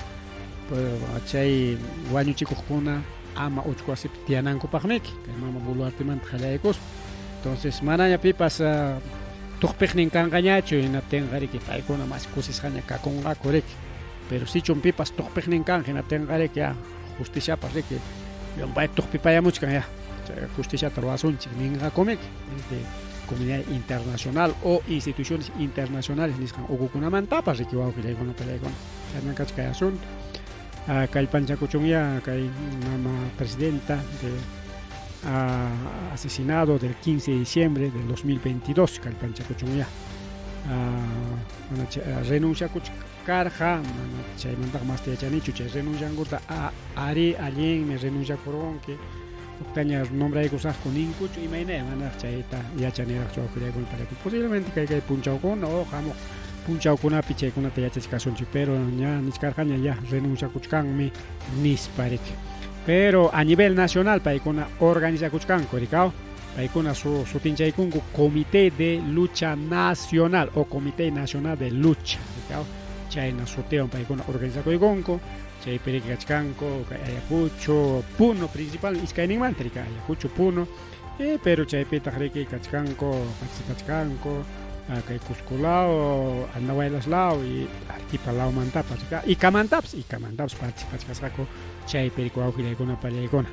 Speaker 3: chay wañuchikuqkuna ama uchku wasipi tiyanankupaqmiki kay mama Boluartemanta qallaykuspa. Entonces manaña pipas tuqpiqnin kanqañachu, hinaptinqa riki paykuna mas kusisqaña kakunqaku riki, pero sichum pipas tuqpiqnin kanqa hinaptinqa riki ya justiciapas riki llumpay tuqpipayamuchkan ya chay justiciata ruwasunchik ninqakumiki desde comunidad internacional o instituciones internacionales nisqan ukukunamantapas riki wawqillaykuna, pallaykuna, chayman kachka kay asunto. Kallpanchakuchunya kay mama presidenta de asesinado del 15 de diciembre del 2022, kallpanchakuchunya mana renunciakuchkarqa, mana chaymantaqa masta yachanichu chay renunciankuta ari allinmi renunciakurunki huktaña nombraykusaqku ninkuchu imaynaya, manaraq chayta yachaniraqchu wawqillaykuna, pallaykuna, posiblemente kay kay punchawkuna o hamuq punchawkunapi chaykunata yachachkasunchik, pero ña nichkarqaña ya renunciakuchkanmi nispa riki. Pero a nivel nacional paykuna organizakuchkanku rikaw, paykuna sutinchaykunku Comité de Lucha Nacional o Comité Nacional de Lucha rikaw, chayna sutiwan paykuna organizakuykunku, chaypi riki kachkanku kay Ayacucho, Puno principal iskayninmanta rika Ayacucho, Puno, pero chaypitaq riki kachkanku participachkanku kay Cusco law, Andahuaylas law y Arequipa lawmantapas rika, Icamantapas, Icamantapas participachkasqaku chaypi riki wawqillaykuna, pallaykuna.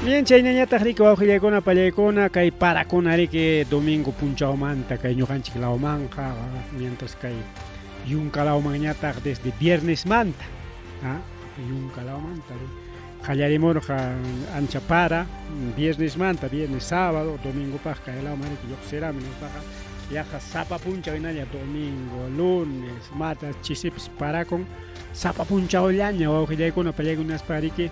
Speaker 3: Bien, chaynañataq riki wawqillaykuna, pallaykuna, kay parakuna riki domingo punchawmanta kay ñuqanchik lawmanqa, mientras kay yunka lawmanñataq desde viernesmanta, yunka lawmanta qallarimurqa ancha para viernesmanta, viernes, sábado, domingopaq kay lawman riki lluqsirami nispaqa yaqa sapa punchaw hinalla domingo, lunes, martes, chisipas parakun sapa punchawllaña wawqillaykuna, pallaykuna nispa riki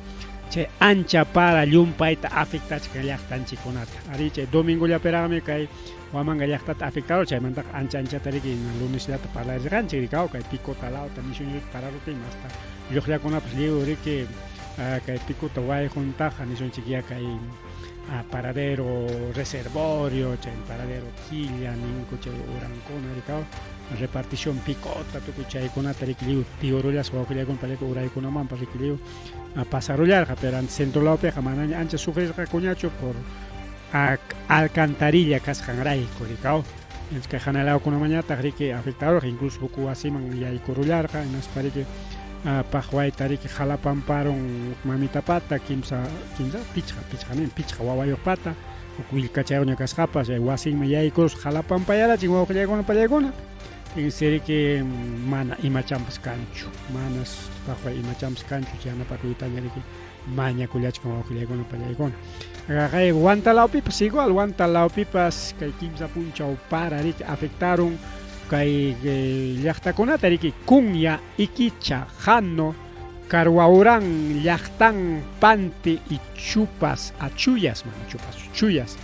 Speaker 3: Chay ancha para llumpayta afectachkan llaqtanchikkunata. Arí, chay domingollapiraqmi kay Huamanga llaqtata afectado, chaymantaqa ancha anchata riki lunesllata parlarirqanchik rikaw kay Picota lawta nisunchik pararuptin hasta lluqllakunapas lliw riki kay Picota wayquntaqa nisunchik ya kay paradero reservorio, chay paradero Quilla ninku chay urankuna rikaw repartición Picota tukuy chaykunata riki lliw tiurullasqa wawqillaykuna payllaku uraykunamanpas riki lliw pasarullarqa, pero antes centro lawpiqa manaña ancha sufrirqakuñachu por alcantarilla kasqanrayku rikaw. Kay hanay lawkunamañataq riki afectarurqa, incluso huk wasiman yaykurullarqa, hinaspa riki paqwayta riki qalapanparun mamitapata kimsa kimsa pichqa pichqa nin pichqa wawayuqpata huk willkachayuqña kasqapas chay wasinman yaykurus qalapanpayarachin wawqillaykuna pallaykuna riki mana imachampas kanchu, manas paqway imachampas kanchu yanapakuytaña riki mañakullachkan wawqillaykuna pallaykuna. Kay Huantalawpipas igual, Huantalawpipas kay kimsa punchaw para riki afectaron kay llaqtakunata riki Cunya, Iquicha, Jano, Carhuaurán, llaqtan, Pante y Chupas, Achuyas, mana Chupas, Chuyas.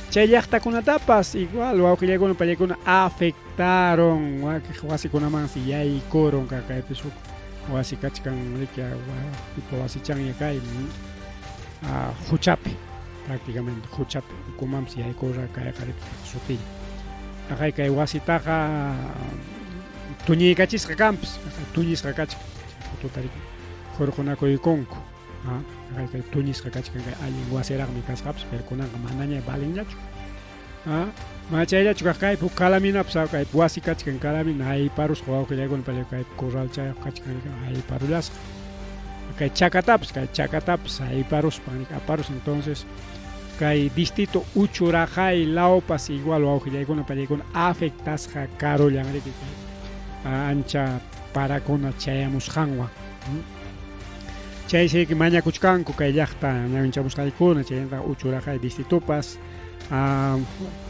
Speaker 3: Chay llaqtakunatapas igual wawqillaykuna pallaykuna afectaron, wasikunamansi yaykurun kaypis huk wasi kachkan riki pipa wasichanya kay huchapi prácticamente huchapi ukumanpas yaykurqa kayqa riki sutilla. Aqay kay wasitaqa tuñiykachisqa kanpas, tuñisqa kachkan fotuta riki hurqunakuykunku. Aqay kay tuñisqa kachkan kay allin wasiraqmi kasqapas, pero kunanqa manaña valenñachu. Mana chayllachu kaq kaypi huk calaminapas kaypi wasi kachkan calamina ayparusqa wawqillaykuna paylla kaypi corral chayuq kachkan ayparullasqa. Kay chakatapas kay chakatapas ayparuspan aparus entonces kay distrito Uchurajay lawpas igual wawqillaykuna pallaykuna afectasqa karullan riki kay ancha parakuna chayamusqanwan. Chaysi mañakuchkanku kay llaqta ñawinchamusqaykuna chaynataq Uchurajay distritopas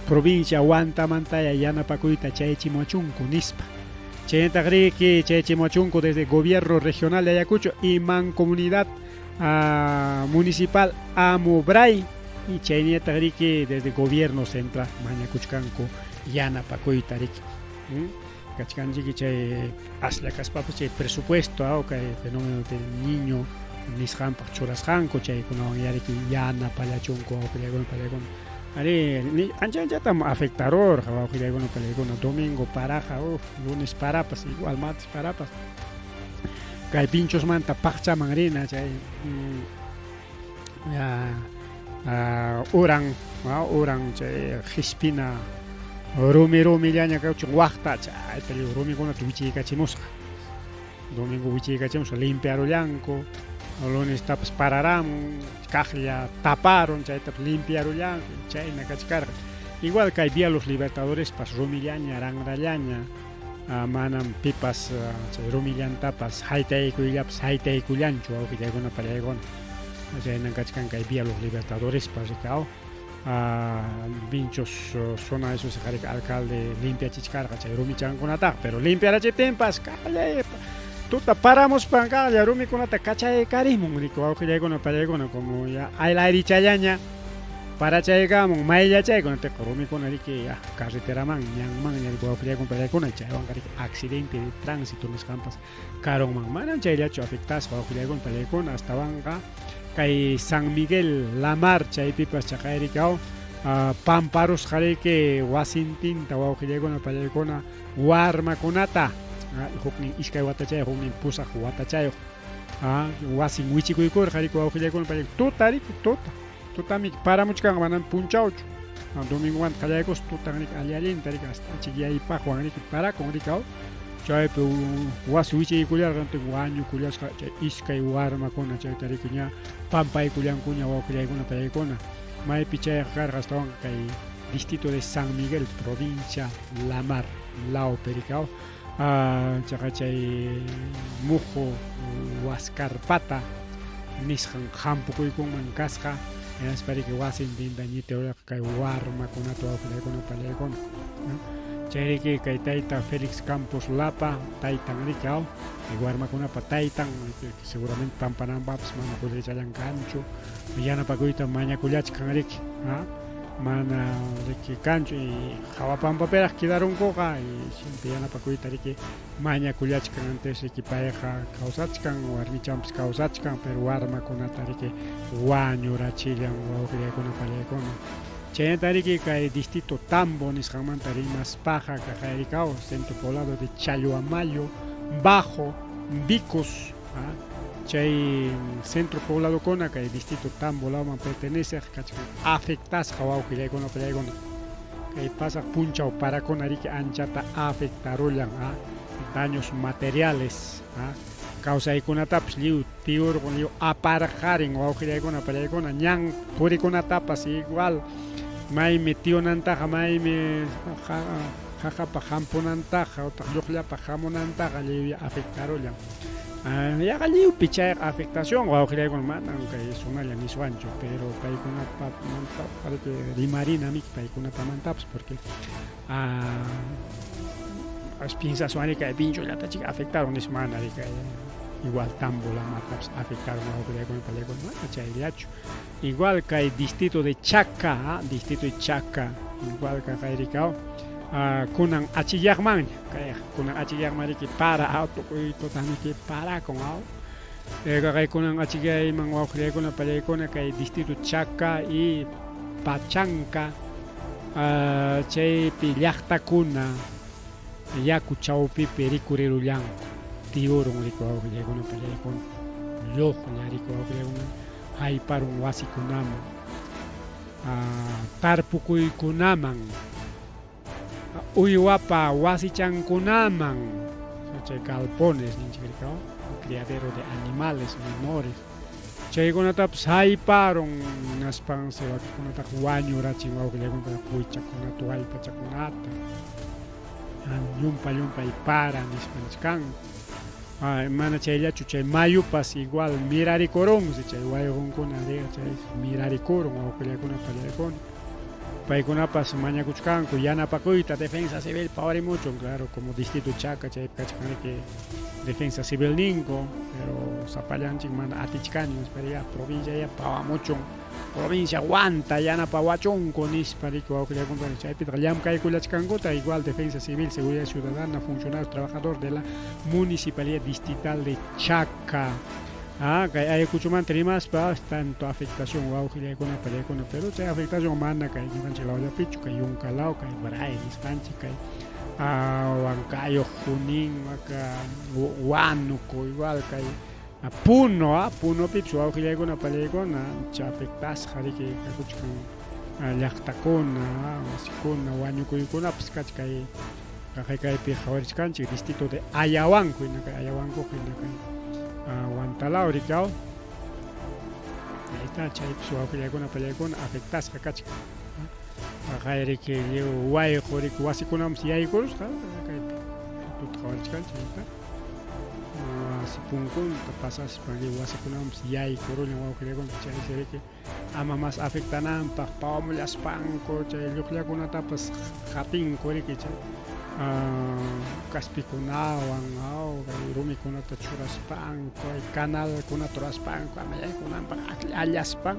Speaker 3: provincia Huantamantaya yanapakuyta chaychimuachunku nispa. Chaynataq riki chaychimuachunku desde gobierno regional de Ayacucho y mancomunidad municipal Amubray y chaynataq riki desde gobierno central mañakuchkanku yanapakuyta riki. Kachkanchiki chay aslla kaspapas chay presupuesto kay fenómeno del niño nisqanpaq churasqanku chaykunawan yariki yanapallachunku wawqillaykuna pallaykuna. Ari ancha anchatam afectarurqa wawqillaykuna pallaykuna domingo paraja lunes parapas igual martes parapas kay pinchosmanta paqchaman rina chay uran uran chay qispina rumi rumillaña kawchin waqta chayta lliw rumikunata wichiykachimusqa domingo wichiykachimusqa limpiarullanku lunestapas pararamun kaqlla taparun chaytapas limpiarullanku chayna kachkarqa igual kay Vía Los Libertadorespas rumillaña ranrallaña manam pipas chay rumillantapas haytaykuyllapas haytaykullanchu wawqillaykuna pallaykuna chaynan kachkan kay Vía Los Libertadorespas rikaw Vinchos zona eso se riki alcalde limpiachichkarqa chay rumichankunataqa pero limpiarachiptinpas kallay tuta paramuspan kaqlla rumikunata kachaykarimun riki wawqillaykuna pallaykuna como ya ayla ayrichallaña parachaykamun mayllachaykuna tiqa rumikuna riki ya carreteraman ñanmanña riki wawqillaykuna pallaykuna chaywanqa riki accidente de tránsito nisqanpas karunman manam chayllachu afectasqa wawqillaykuna pallaykuna astawanqa kay San Miguel Lamar chaypipas chaqay rikaw pamparusqa riki wasintinta wawqillaykuna pallaykuna warmakunata huknin iskay watachayuq huknin pusaq watachayuq wasin wichikuykurqa riki wawqillaykuna pallaykuna tuta riki tuta tutami paramuchkanqa manam punchawchu domingomanta qallaykuspa tutan riki alli allinta riki hasta achikyaypaqwan riki parakun rikaw chaypi wasi wichiykullarqa wañukullasqa chay iskay warmakuna chayta riki ña pampaykullankuña wawqillaykuna pallaykuna maypi chayqa karqa astawanqa kay distrito de San Miguel provincia Lamar lawpi rikaw chaqa chay muhu Huascarpata nisqan hampukuykunman kasqa hinaspa riki wasintinta ñitirurqa kay warmakunata wawqillaykuna pallaykuna. Chayriki kay tayta Félix Campos Lapa taytan riki aw warmakunapa taytan seguramente pampananpaqpas mana qullqichallan kanchu yanapakuyta mañakullachkan riki mana riki kanchu y hawa pampapiraq quedarunkuqa y siempre yanapakuyta riki mañakullachkan antes riki payqa kawsachkan warmichanpas kawsachkan pero warmakunata riki wañurachillan wawqillaykuna pallaykuna chaynata riki kay distrito Tambo nisqanmanta rimaspaqa kaqayrikaw centro poblado de Chalhuamayo Bajo Vicos chay centro pobladokuna kay distrito Tambo lawman perteneceq kachkan afectasqa wawqillaykuna pallaykuna kay pasaq punchaw parakuna riki anchata afectarullan daños materiales kawsaykunatapas lliw tiurqun lliw aparqarin wawqillaykuna pallaykuna ñan purikunatapas igual maymi tiunantaqa maymi qaqapa hampunantaqa utaq lluqllapa hamunantaqa lliw afectarullan yaqa lliwpi chayqa afectación wawqillaykuna manam kay sunalla niswanchu pero paykunapamanta rimarinamiki paykunapamantapas porque piensaswan kay pinchullata chika afectaron nispa mana kay igual Tambo lamartapas afectaron wawqillaykuna pallaykuna mana chayllachu igual kay distrito de Chaca distrito de Chaca igual kaqayrikaw kunan achillaqmanña kay kunan achillaqman riki para tukuy tutamiki parakun kaqay kunan achillayman wawqillaykuna pallaykuna kay distrito Chaca y Pachanca chaypi llaqtakuna yaku chawpipi rikurirullanku tiurun riku wawqillaykuna pallaykuna lluqlla riku wawqillaykuna hayparun wasikunaman tarpukuykunaman uywapa wasichankunaman chay galpones ninchik rikaw criadero de animales menores chaykunatapas hayparun hinaspansi wakinkunataqa wañurachin wawqillaykuna quwichakunata wallpachakunata llumpa llumpay para nispa nichkanku mana chayllachu chay mayupas igual mirarikurunsi chay wayqunkuna chay mirarikurun wawqillaykuna pallaykuna paykunapas mañakuchkanku yanapakuyta defensa civil pawarimuchun claro como distrito Chaca chaypi kachkan riki defensa civil ninku pero sapallanchik mana atichkani pero ya provincia ya pawamuchun provincia Huanta yanapawachunku nispa riki wawqillaykuna chaypitaq llamkaykullachkankuta igual defensa civil seguridad ciudadana funcionarios trabajador de la municipalidad distrital de Chaca kay Ayacuchomanta rimaspa tanto afectación wawqillaykuna pallaykuna pero chay afectación mana kay ñuqanchik lawllapichu kay Yunka law kay Bray nisqanchik kay Huancayo Junín Huánuco igual kay Puno Punopipas wawqillaykuna pallaykuna ancha afectasqa riki kakuchkan llaqtakuna wasikuna wañukuykunapas kachkan kay kaqay kaypi qhawarichkanchik distrito de Ayahuanco hina kay Ayahuancoqa hina kay Huantalaw rikaw ahí está chaypis wawqillaykuna pallaykuna afectasqa kachkan qaqay riki lliw wayqu riki wasikunamanpas yaykurusqa kaypi fotuta qhawarichkanchik ahí está wasi punkunta pasaspa lliw wasikunamanpas yaykurullan wawqillaykuna chaysi riki ama mas afectananpaq pawamullaspanku chay lluqllakunatapas qatinku riki chay kaspikunawan kay rumikunata churaspanku canalkunata ruraspanku ama yaykunanpaq allaspa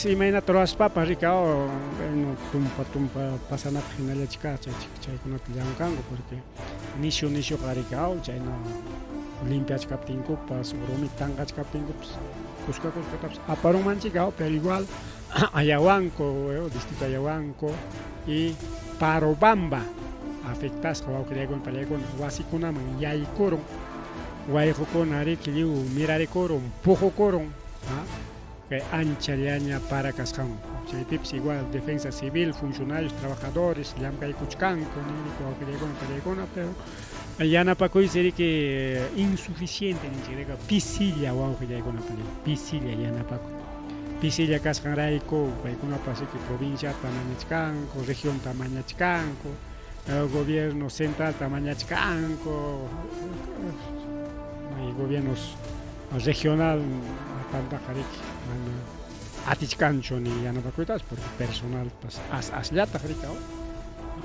Speaker 3: imaynata ruraspapas riki bueno tumpa tumpa pasanapaq hinallachika chaykunata llamkanku porque nishu nishuqa riki chayna limpiachkaptinkupas rumita tanqachkaptinkupas kuska kuskatapas aparunmanchik pero igual Ayahuanco distrito Ayahuanco y Parobamba afectasqa wawqillaykuna pallaykuna wasikunaman yaykurun wayqukuna riki lliw mirarikurun puqukurun kay anchallaña para kasqanwan chaypipas igual defensa civil funcionarios trabajadores llamkaykuchkanku ninriki wawqillaykuna pallaykuna pero yanapakuysi riki insuficiente ninchik pisilla wawqillaykuna pisilla yanapakuy pisilla kasqanrayku paykunapas riki provinciata mañachkanku regionta mañachkanku gobierno centralta mañachkanku may gobiernos regional tantaqa riki mana atichkanchu ni yanapakuytapas porque personalpas as asllataq riki.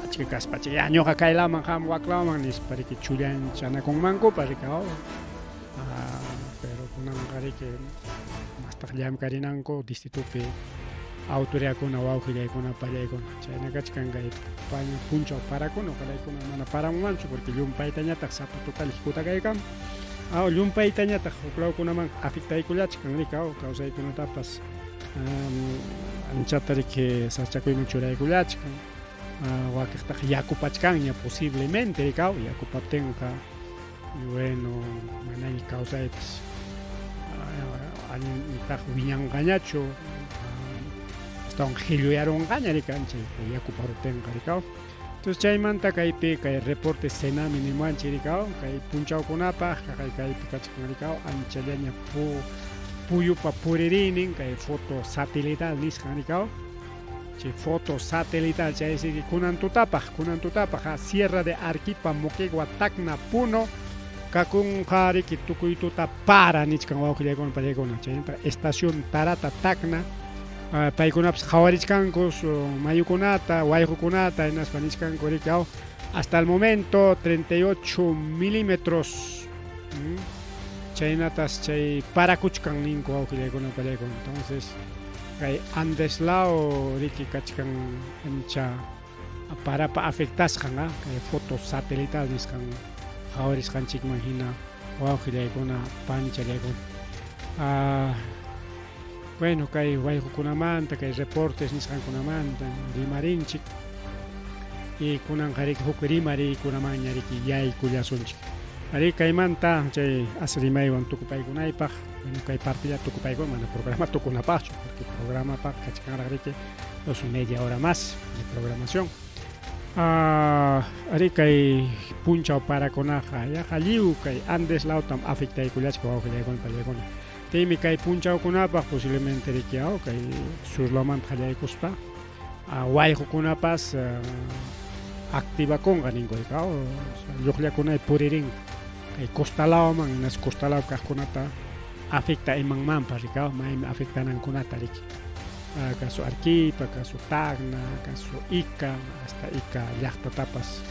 Speaker 3: Achka kaspacha ya ñuqa kaylawman qam waklawman nispa riki chullanchanakunmankupas riki aw. Pero kunanqa riki mastaq llamkarinanku distritopi autoridadkuna wawqillaykuna pallaykuna chayna kachkan kay paña punchaw parakuna oqalaykuna mana paramunmanchu porque llumpaytañataq sapa tutalla hikutakaykamun aw llumpaytañataq huklawkunaman afectaykullachkan riki aw kawsaykunatapas anchata riki sasachakuyman churaykullachkan wakiqtaq yakupachkanña posiblemente riki aw yakupaptinqa y bueno manaña kawsaypas allintaq wiñanqañachu astawan qhilluyarunqaña riki ancha yaku paruptinqa riki aw entonces chaymanta kaypi kay reporte Senami nimuwanchik riki aw kay punchawkunapaq kaqay kaypi kachkan riki aw anchallaña puyupa puririynin kay foto satelital nisqan riki aw chay foto satelital chay siki kunan tutapaq kunan tutapaq ha Sierra de Arquipa Moquegua Tacna Puno kakunqa riki tukuy tuta para nichkan wawqillaykuna pallaykuna chaynata estación Tarata Tacna paykunapas qhawarichkanku mayukunata wayqukunata hinaspa nichkanku riki aw hasta el momento 38 milímetros chaynatas chay parakuchkan ninku wawqillaykuna pallaykuna entonces kay Andes law riki kachkan ancha parapa afectasqan kay foto satelital nisqan qhawarisqanchikman hina wawqillaykuna panchallaykuna bueno kay wayqukunamanta kay reportes nisqankunamanta rimarinchik y kunanqa riki huk rimariykunamanña riki yaykullasunchik arí kaymanta chay as rimaywan tukupaykunaypaq bueno kay partilla tukupaykuna mana programa tukunapaqchu porque programapaq kachkanraq riki dos media hora más de programación arí kay punchaw parakunaqa yaqa lliw kay Andes lawtam afectaykullachka wawqillaykuna pallaykuna Chaymi kay punchawkunapaq posiblemente riki aw kay sur lawmanta qallaykuspa wayqukunapas activakunqa ninku riki aw lluqllakunay puririnqa kay costa lawman hinaspa costa law kaqkunata afecta imanmanpas riki aw maymi afectanankunata riki kasu Arquipa, kasu Tacna, kasu Ica, hasta Ica llaqtatapas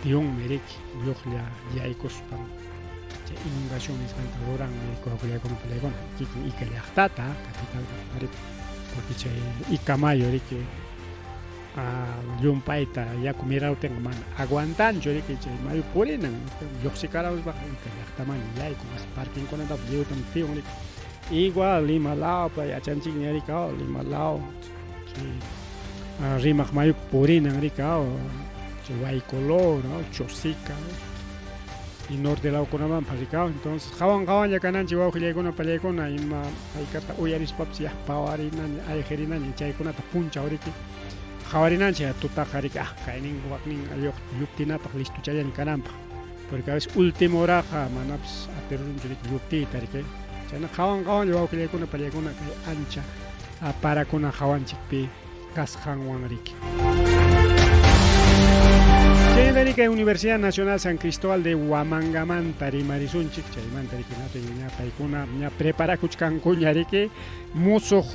Speaker 3: tiyunmi riki lluqlla yaykuspan chay inundación nisqanta ruranmi wawqillaykuna pallaykuna kikin Ica llaqtata capital riki porque chay Ica mayu riki llumpayta yaku miraruptinqa mana aguantanchu riki chay mayu purinan lluqsikarawspaqa Ica llaqtamanña yaykun parquinkunatapas lliwtam tiyun riki igual Lima lawpa yachanchikña riki Lima law chay Rimaq mayupa purinan riki chay Huaycoloro Chosica y norte lawkunamanpas rikaw entonces qawan qawanlla kananchik wawqillaykuna pallaykuna ima haykata uyarispapas ya pawarinaña ayqirinaña chaykunata punchaw riki qhawarinanchik tutaqa riki ah kaynin waknin lluptinapaq listochallaña kananpaq porque a veces última horaqa manapas atirunchu riki lluptiyta riki chayna qawan qawanlla wawqillaykuna pallaykuna kay ancha parakuna hawanchikpi kasqanwan riki. Chayta riki Universidad Nacional San Cristóbal de Huamangamanta rimarisunchik, chaymanta riki ña paykuna ña preparakuchkankuña riki musuq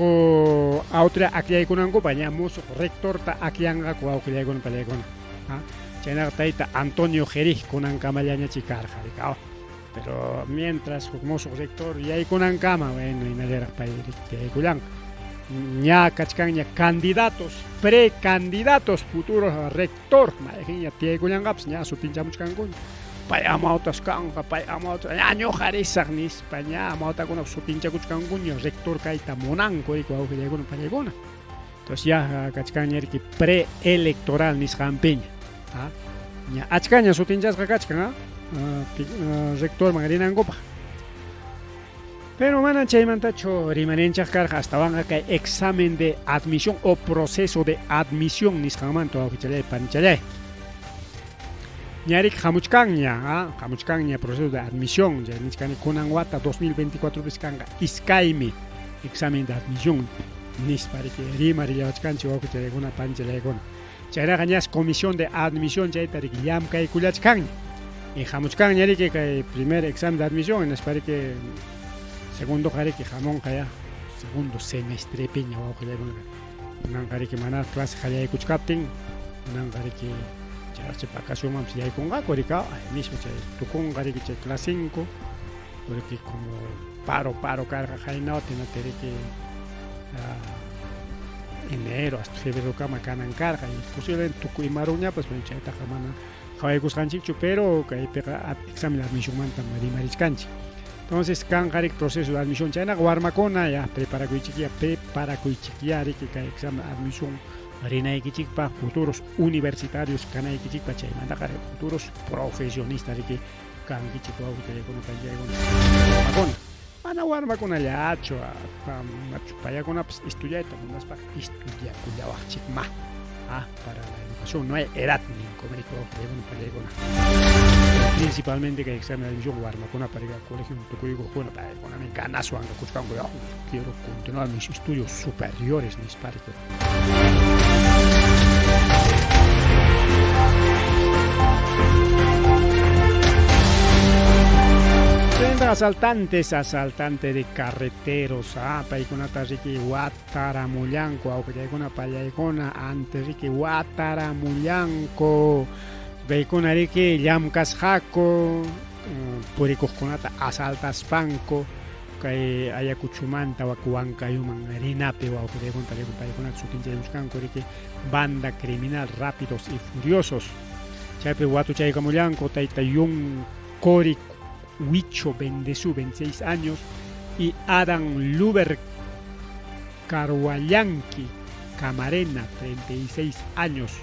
Speaker 3: autoridad akllaykunankupaq ña musuq rectorta akllanqaku wawqillaykuna pallaykuna. Chaynaqa tayta Antonio Jerij kunankamallañachik karqa riki. Pero mientras huk musuq rector yaykunankama, bueno, hinallaraq pay tiyaykullanqa. Ña kachkanña candidatos, precandidatos futuros rector, mayqinña tiyaykullanqapas ña sutinchamuchkankuña. Pay amawtas kanqa, pay amawtas, ña ñuqa risaq nispa ña amawtakuna sutinchakuchkankuña rector kayta munanku riki wawqillaykuna pallaykuna. Entonces ya kachkanña riki preelectoral nisqanpiña. Ña achkaña sutinchasqa kachkan rectorman rinankupaq. Pero mana chaymantachu rimarinchaq karqa astawanqa kay examen de admisión o proceso de admisión nisqanmanta wawqichalay panichalay. Ñarik hamuchkanña, hamuchkanña proceso de admisión, chay nichkani kunan wata 2024 pis kanqa iskaymi examen de admisión nispa riki rimarillawachkanchik wawqichalaykuna panichalaykuna. Chaynaqa ñas comisión de admisión chayta riki llamkaykullachkanña. Y hamuchkanña riki kay primer examen de admisión hinaspa riki segundoqa riki hamunqa ya segundo semestrepiña wawqillaykuna. Kunanqa riki manaraq clase qallaykuchkaptin, kunanqa riki chayraqcha vacacionmanpas yaykunqaku riki, ahí mismo chay tukunqa riki chay clasenku, porque como paro paro karqa qayna wata riki enero hasta febrerokama kanan karqa y posiblemente tukuy imarunñapas, bueno, chaytaqa mana qhawaykusqanchikchu, pero kaypiqa examen de admisionmantam rimarichkanchik. Entonces kanqa riki proceso de admisión, chaynaqa warmakuna ya preparakuychikyá, preparakuychikyá riki kay examen de admisión rinaykichikpaq, futuros universitarios kanaykichikpaq, chaymantaqa futuros profesionistas riki kankichik wawqitaykuna payaykuna warmakuna. Mana warmakunallachu, machu payakunapas estudiayta munaspaqa estudiakullawaqchikma. Para la educación no hay edad ninku wawqitaykuna payaykuna. Principalmente kay examen de admisión warmakuna para ir al colegio tukuykuqkuna paykunami ganaswan kakuchkanku, yo quiero continuar mis estudios superiores nispa riki. Asaltantes, asaltante de carreteros, paykunata riki wataramullanku, awqallaykuna pallaykuna antes riki wataramullanku, paykuna riki llamkasqaku, purikuqkunata asaltaspanku, kay Ayacuchumanta wak Huancayuman rinapi wawqillaykuna pallaykuna paykunata sutinchaykusqanku riki banda criminal Rápidos y Furiosos, chaypi watuchaykamullanku tayta Yun Cori Huicho Bendezú, 26 años, y Adam Luber Carhuayanqui Camarena, 36 años,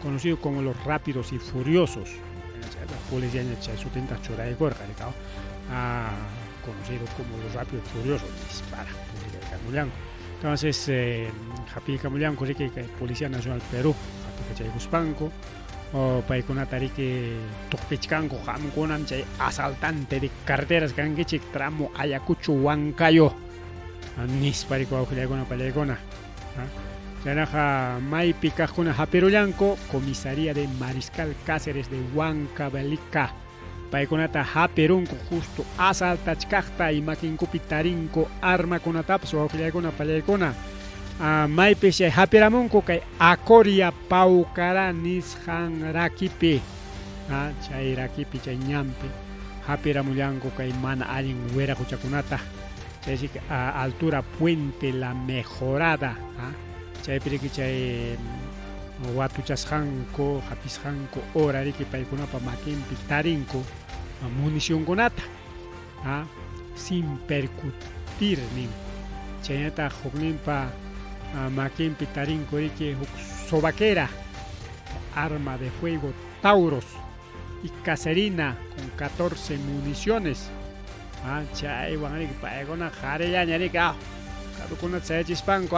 Speaker 3: conocido como los Rápidos y Furiosos. La policía chay sutinta churaykurqa, conocido como los Rápidos y Furiosos, dispara, Camullanco. Entonces, hapiykamullanku riki kay Policía Nacional Perú, hapikachaykuspanku, o paykunata riki tuqpichkanku qamkunam chay asaltante de carreteras kankichik tramo Ayacucho Huancayo, nispa riki wawqillaykuna pallaykuna. Chaynaqa maypi kaqkuna hapirullanku comisaría de Mariscal Cáceres de Huancavelica. Paykunata hapirunku justo asaltachkaqta y makinkupi tarinku armakunatapas wawqillaykuna pallaykuna. Maypi chay hapiramunku kay Acoria Paucará nisqan rakipi, chay rakipi chay ñanpi hapiramullanku kay mana allin wiraquchakunata, chaysi altura Puente La Mejorada, chaypi riki chay watuchasqanku hapisqanku hora riki paykunapa makinpi tarinku municionkunata, sin percutir nin, chaynataq hukninpa makinpi tarinku riki huk sobaquera, arma de fuego Tauros y caserina con 14 municiones. Chaywan riki paykuna qharillaña riki carrukunata sayachispanku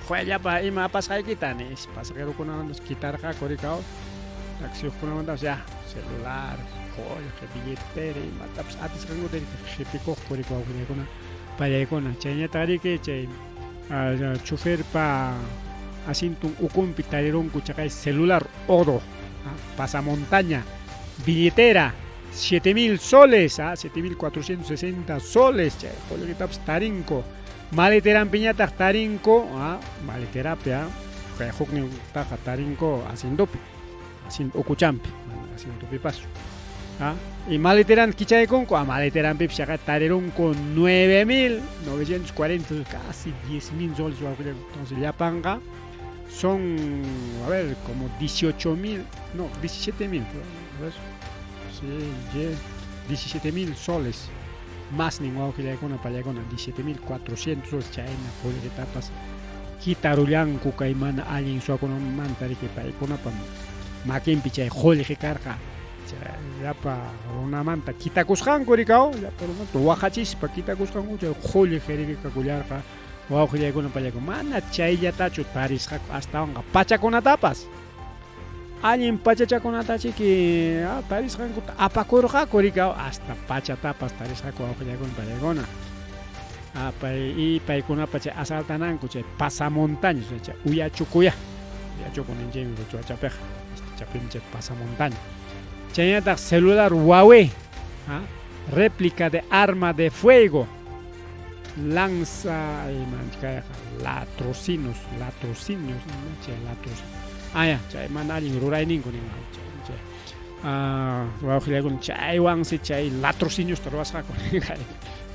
Speaker 3: huellapa ima apasqaykita nispa pasajerokunamantas quitarqaku riki taxiyuqkunamantapas ya celular, qullqi, billetera imatapas atisqankuta riki qhipikuqku riki wawqillaykuna pallaykuna. Chayñataq riki chay choferpa asientun ukunpi tarirunku chaqay celular oro, pasamontaña, billetera, 7.000 soles, 7.460 soles, chay qullqitapas tarinku, maleteranpiñataq tarinku, maleterapi, huknintaqa tarinku asientopi, asiento ukuchampi, asientopipas. Y maleteran kichaykunku, maleteranpipas chaqay tarirunku 9.940, casi 10.000 soles, entonces llapanqa son, a ver, como 18.000, no, 17.000, a ver, sí, 17.000 soles, más nin wawqillaykuna pallaykuna, 17.400 soles chayna qullqitapas kitarullanku kay mana allin suwakunamanta riki paykunapa makinpi chay qullqi karqa, llapa runamanta kitakusqanku rikaw, llapa runamanta waqachispa kitakusqanku chay qullqi riki kakullarqa wawqillaykuna pallaykuna, mana chayllatachu tarisqaku astawanqa pachakunatapas. Allin pachachakunata chiki tarisqankuta apakurqaku rikaw, hasta pachatapas tarisqaku wawqillaykuna pallaykuna. Y paykunapa chay asaltananku chay pasamontañas, chay uyachukuya, uyachuku ninchikmi ruchuachapiqa, chapimi chay pasamontaña. Chaynataq celular Huawei, réplica de arma de fuego. Lanza imanchikayqa latrocinos, latrocinios chay latros. Aya, chay mana allin rurayninku nin chay chay. Ah, wawqillaykuna chaywansi chay latrociniosta ruwasqaku.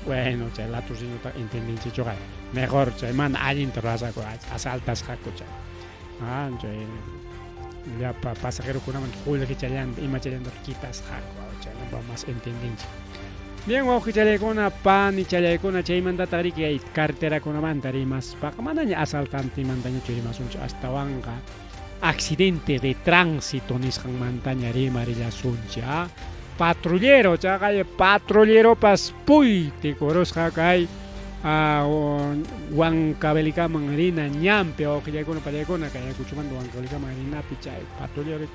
Speaker 3: Bueno, chay latrociniosta entendinchikchuqa. Mejor chay mana allinta ruwasqaku, asaltasqaku chay. Ah, chay llapa pasajerokunaman qullqichallanta imachallanta quitasqaku chaynapa más entendinchik. Bien, wawqichallaykuna, panichallaykuna, chaymantataq riki kay carterakunamanta rimaspaqa manaña asaltantemantañachu rimasunchik, astawanqa accidente de tránsito nisqanmantaña rimarillasunchik. Ah? Patrullero, chaqay patrulleropas puytikurusqa kay Huancavelicaman rina ñanpi wawqillaykuna pallaykuna kay Ayacuchomanta Huancavelicaman rinapi chay patrullero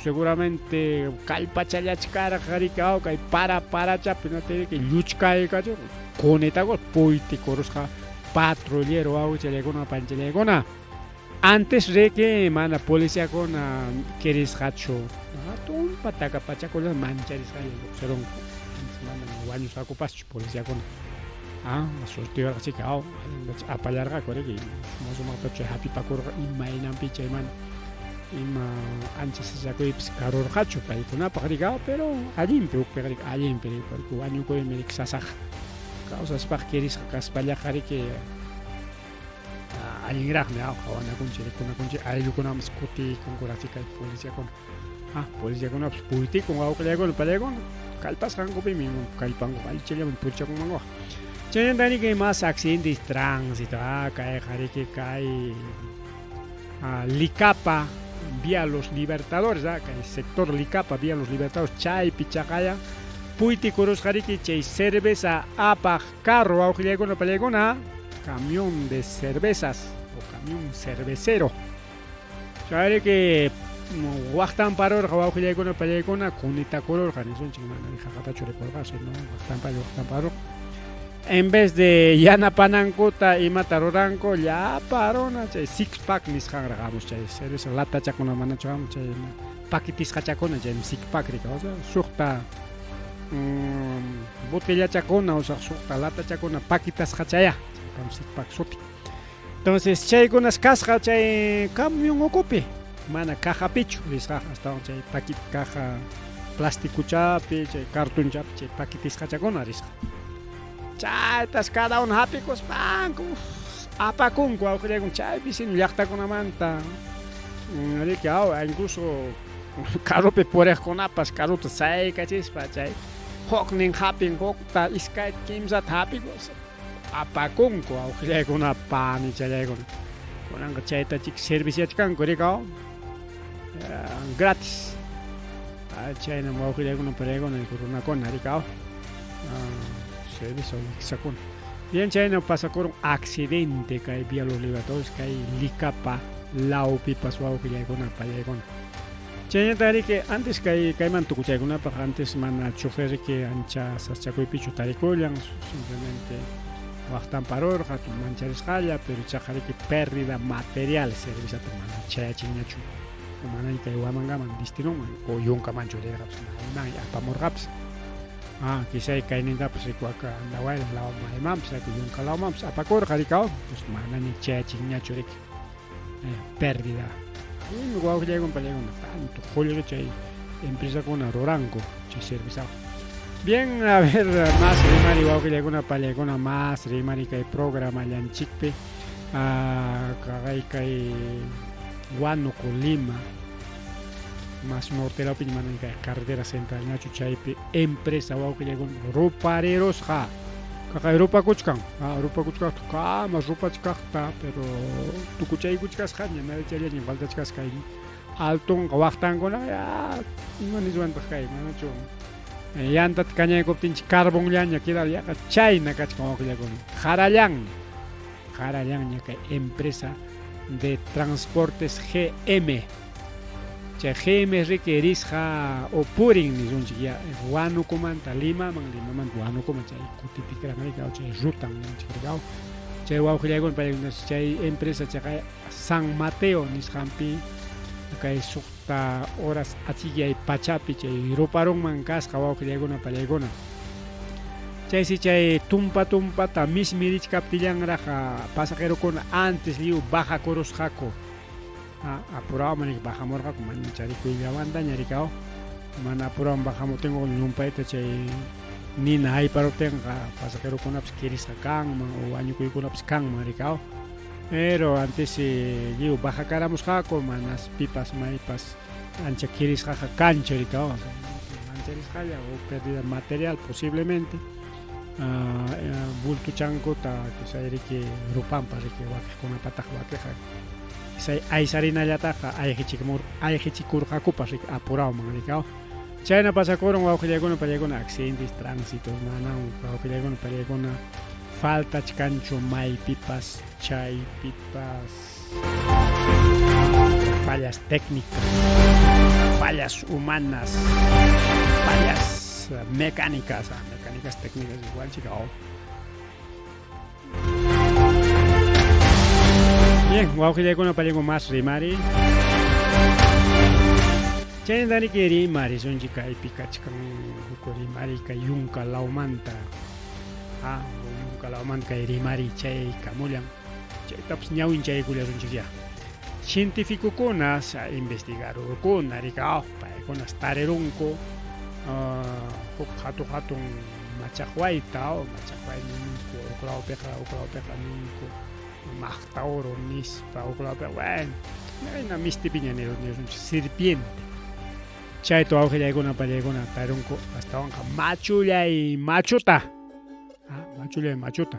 Speaker 3: seguramente kallpachallachkarqa riki aw kay para parachapi riki lluchkaykachu kunitakus puytikurusqa patrullero wawqichallaykuna panchallaykuna antes riki mana policiakuna kirisqachu tumpa takapachakulla mancharisqalla lluqsirunku mana wañusqakupaschu policiakuna ah suertiyuqqa chika aw apallarqaku riki suma sumaqta chay hapipakurqa imaynanpi chay mana ima ancha sasachakuypis karurqachu paykunapaq riki aw pero allinpi hukpiqa riki allinpi riki porque wañukuymi riki sasaqa kawsaspaq kirisqa kaspallaqa riki allinraqmi aw qhawanakunchik rikunakunchik ayllukunamas kutiykunkuraqchi kay policiakuna ah policiakunapas puytikun wawqillaykuna pallaykuna kallpasqankupimi kallpanku allichallaman purichakunmankuqa chaymanta riki más accidentes tránsito ah kayqa riki kay Licapa vía Los Libertadores ah kay sector Licapa vía Los Libertadores chaypi chaqaya puytikurusqa riki chay cerveza apaq carro wawqillaykuna pallaykuna camión de cervezas o camión cervecero chayriki waqtanparurqa wawqillaykuna pallaykuna kunitakururqa nisunchik mana jaqatachu ripurqa sino waqtanpalla waqtanparurqa en vez de yanapanankuta imata ruranku llapa runa chay six pack nisqanraq hamus chay cerveza latachakuna manachu hamun chay paquetisqachakuna chay six pack rika o sea suqta botellachakuna o sea suqta latachakuna paquitasqachaya chaypam six pack suti entonces chaykunas kasqa chay camión ukupi mana cajapichu risqaqa astawan chay paquet caja plasticochapi chay cartonchapi chay paquetisqachakuna risqa chaytas cada uno hapikuspanku apakunku awqillaykuna chay vecino llaqtakunamanta riki aw incluso carropi puriqkunapas carrota saykachispa chay huknin hapin hukta iskayta kimsata hapikus apakunku awqillaykuna panichallaykuna kunanqa chayta chik serviciachkanku riki aw gratis chaynam wawqillaykuna pariaykuna runakuna riki aw servicio wiksakuna bien chayna pasakurun accidente kay Vía Los Libertadores kay Licapa lawpipas wawqillaykuna pallaykuna chaynata riki antes kay kayman tukuchaykunapaq antes mana chofer riki ancha sasachakuypichu tarikullan simplemente waqtanparurqa mancharisqalla pero chaqa riki pérdida material serviciota mana chayachinñachu mana kay Huamangaman destinonman o yunkamanchu rirqapas mayman apamurqapas ah quizá kaynintapas rikuaka Andahuaylas law maymanpas yunka lawmanpas apakurqa rikaw entonces manaña chayachinñachu riki pérdida allinmi wawqillaykuna pallaykuna tanto qullqi chay empresakuna ruranku chay serviciawan bien a ver más rimari wawqillaykuna pallaykuna más rimari kay programallanchikpi kaqay kay Huánuco Lima más norte lawpi mana kay carretera centralñachu chaypi empresa wawqillaykuna ruparirusqa kaqay rupakuchkan rupakuchkaqta kama rupachkaqta pero tukuchaykuchkasqaña narichallaña faltachkasqa altonqa waqtankuna ya ima niswantaq kay manachu yantata kañaykuptinchik carbonllaña quedar yaqa chayna kachkan wawqillaykuna qarallanña qarallanña kay empresa de transportes GM chay GM riki risqa o purin nisunchik ya Huánucomanta Limaman Limamanta Huánucoman chay kutitikraq riki chay rutan ninchik riki chay wawqillaykuna paykuna chay empresa chayqa San Mateo nisqanpi kay suqta horas achikyay pachapi chay ruparunman kasqa wawqillaykuna pallaykuna. Chaysi chay tumpa tumpata mismirichkaptillanraq pasajerokuna antes lliw bajakurusqaku. Apurawan riki bajamurqaku mancharikuyllamantaña rikaw. Mana apurawan bajamuptinqa llumpayta chay nina hayparuptinqa pasajerokunapas kirisqa kanman o wañukuykunapas kanman rikaw. Pero antes lliw bajakaramusqaku manas pipas maypas ancha kirisqaqa kanchu rikaw. Mancharisqalla o pérdida material posiblemente. Bultuchankuta chay riki rupanpas riki wakiqkunapataq wakiqa chay aysarinallataqa ayqichikmur ayqichikurqakupas riki apurawman rikaw. Chayna pasakurun wawqillaykuna pallaykuna accidentes tránsitos manam wawqillaykuna pallaykuna faltachkanchu maypipas chaypipas fallas técnicas, fallas humanas, fallas mecánicas, mecánicas técnicas igual chica. Oh. Bien, wawqillaykuna pallaykuna más rimari. Chaynariki rimarisunchik kaypi kachkan huk rimari kay yunka lawmanta. Ah, yunka lawmanta kay rimari chay kamullan. Chaytapas ñawinchaykullasunchik ya. Cientificokuna sa investigarurkuna rika paykunas tarirunku huk hatun hatun machaqwayta machaqway ninku huklawpiqa huklawpiqa ninku maqta uru nispa huklawpiqa bueno mayna mistipiña nisunchik serpiente chayta wawqillaykuna pallaykuna tarirunku astawanqa machullay machuta machullay machuta